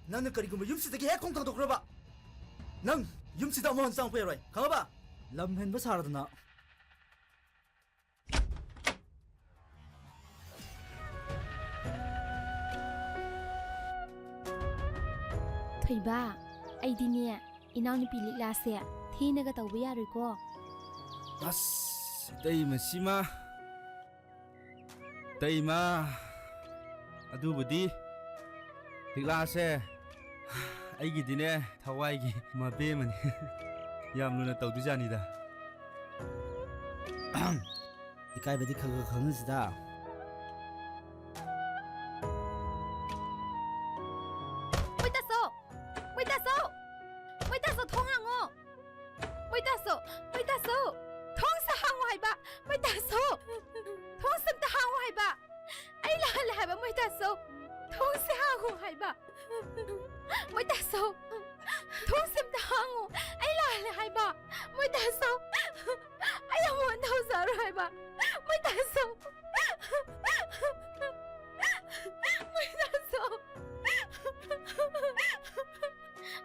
ꯅꯪꯅ ꯀꯔꯤꯒꯨꯝꯕ ꯌꯨꯝꯁꯤꯗꯒꯤ ꯍꯦꯛ ꯈꯣꯡ ꯊꯥꯡꯗꯣꯛꯈ꯭ꯔꯕ, ꯅꯪ ꯌꯨꯝꯁꯤꯗ ꯑꯃꯨꯛ ꯍꯟꯅ ꯆꯪꯉꯛꯄ ꯌꯥꯔꯣꯏ, ꯈꯪꯉꯕ? ꯂꯝ ꯍꯦꯟꯕ ꯁꯥꯔꯗꯅ꯫ ꯊꯣꯏꯕ, ꯑꯩꯗꯤꯅꯦ, ꯏꯅꯥꯎꯅꯨꯄꯤ ꯂꯤꯛꯂꯥꯁꯦ ꯊꯤꯅꯒ ꯇꯧꯕ ꯌꯥꯔꯣꯏꯀꯣ꯫ ꯑꯁ, ꯏꯇꯩꯃ ꯁꯤꯃ꯫ ꯏꯇꯩꯃ, ꯑꯗꯨꯕꯨꯗꯤ ꯂꯤꯛꯂꯥꯁꯦ ꯑꯩꯒꯤꯗꯤꯅꯦ, ꯊꯋꯥꯏꯒꯤ ꯃꯕꯦꯝꯃꯅꯤ꯫ ꯌꯥꯝ ꯂꯨꯅ ꯇꯧꯗꯣꯏꯖꯥꯠꯅꯤꯗ꯫ ꯏꯀꯥꯏꯕꯗꯤ ꯈꯔ ꯈꯔ ꯈꯪꯍꯟꯁꯤꯗ꯫ ꯃꯣꯏ ꯇꯥꯁꯣ! ꯃꯣꯏ ꯇꯥꯁꯣ! ꯃꯣꯏ ꯇꯥꯁꯣ, ꯊꯣꯡ ꯍꯥꯡꯉꯣ! ꯃꯣꯏ ꯇꯥꯁꯣ! ꯃꯣꯏ ꯇꯥꯁꯣ! ꯊꯣꯡꯁꯦ ꯍꯥꯡꯉꯣ ꯍꯥꯏꯕ! ꯃꯣꯏ ꯇꯥꯁꯣ! ꯊꯣꯡꯁꯦ ꯑꯝꯇ ꯍꯥꯡꯉꯣ ꯍꯥꯏꯕ! ꯑꯩ ꯂꯥꯜꯂꯦ ꯍꯥꯏꯕ, ꯃꯣꯏ ꯇꯥꯁꯣ! ꯊꯣꯡꯁꯦ ꯍꯥꯡꯉꯣ ꯍꯥꯏꯕ! ꯃꯣꯏ ꯇꯥꯁꯣ! ꯊꯣꯡꯁꯦ ꯑꯝꯇ ꯍꯥꯡꯉꯣ! ꯑꯩ ꯂꯥꯜꯂꯦ ꯍꯥꯏꯕ! ꯃꯣꯏ ꯇꯥꯁꯣ! ꯑꯩ ꯑꯃꯨꯛ ꯍꯟꯅ ꯇꯧꯖꯔꯣꯏ ꯍꯥꯏꯕ! ꯃꯣꯏ ꯇꯥꯁꯣ! ꯃꯣꯏ ꯇꯥꯁꯣ!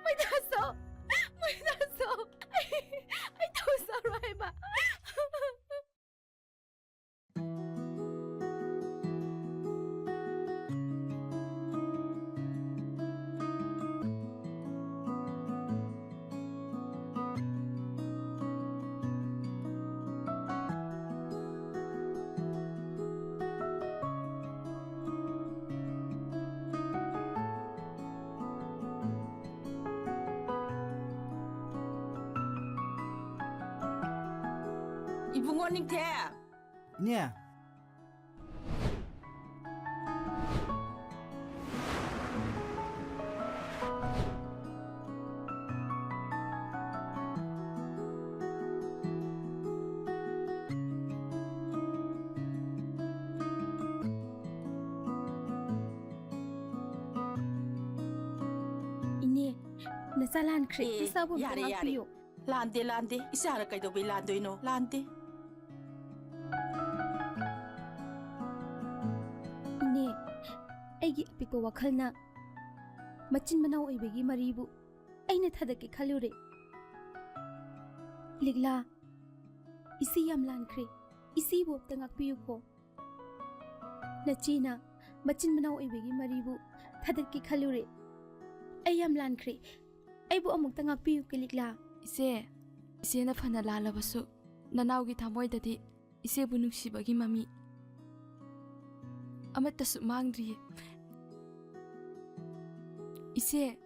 ꯃꯣꯏ ꯇꯥꯁꯣ! ꯃꯣꯏ ꯇꯥꯁꯣ! ꯑꯩ, ꯑꯩ ꯇꯧꯖꯔꯣꯏ ꯍꯥꯏꯕ! ꯏꯕꯨꯡꯉꯣ ꯅꯤꯡꯊꯦꯝ! ꯏꯅꯦ! ꯏꯅꯦ, ꯅꯆꯥ ꯂꯥꯟꯈ꯭ꯔꯦ꯫ ꯑꯦ, ꯅꯆꯥꯕꯨ ꯑꯝꯇ ꯌꯥꯔꯦ, ꯌꯥꯔꯦ꯫ ꯉꯥꯛꯄꯤꯌꯨ꯫ ꯂꯥꯟꯗꯦ, ꯂꯥꯟꯗꯦ꯫ ꯏꯆꯥꯅ ꯀꯩꯗꯧꯕꯩ ꯂꯥꯟꯗꯣꯏꯅꯣ? ꯂꯥꯟꯗꯦ꯫ ꯏꯅꯦ, ꯑꯩꯒꯤ ꯑꯄꯤꯛꯄ ꯋꯥꯈꯜꯅ ꯃꯆꯤꯟ ꯃꯅꯥꯎ ꯑꯣꯏꯕꯒꯤ ꯃꯔꯤꯕꯨ ꯑꯩꯅ ꯊꯥꯗꯛꯀꯦ ꯈꯜꯂꯨꯔꯦ꯫ ꯂꯤꯛꯂꯥ, ꯏꯆꯦ ꯌꯥꯝ ꯂꯥꯟꯈ꯭ꯔꯦ꯫ ꯏꯆꯦꯕꯨ ꯑꯝꯇ ꯉꯥꯛꯄꯤꯌꯨꯀꯣ꯫ ꯅꯆꯦꯅ ꯃꯆꯤꯟ ꯃꯅꯥꯎ ꯑꯣꯏꯕꯒꯤ ꯃꯔꯤꯕꯨ ꯊꯥꯗꯠꯀꯦ ꯈꯜꯂꯨꯔꯦ꯫ ꯑꯩ ꯌꯥꯝ ꯂꯥꯟꯈ꯭ꯔꯦ꯫ ꯑꯩꯕꯨ ꯑꯃꯨꯛꯇ ꯉꯥꯛꯄꯤꯌꯨ, ꯀꯂꯤꯛꯂꯥ꯫ ꯏꯆꯦ, ꯏꯆꯦꯅ ꯐꯅ ꯂꯥꯜꯂꯕꯁꯨ, ꯅꯅꯥꯎꯒꯤ ꯊꯃꯣꯏꯗꯗꯤ ꯏꯆꯦꯕꯨ ꯅꯨꯡꯁꯤꯕꯒꯤ ꯃꯃꯤ ꯑꯃꯠꯇꯁꯨ ꯃꯥꯡꯗ꯭ꯔꯤꯌꯦ꯫ ꯏꯆꯦ,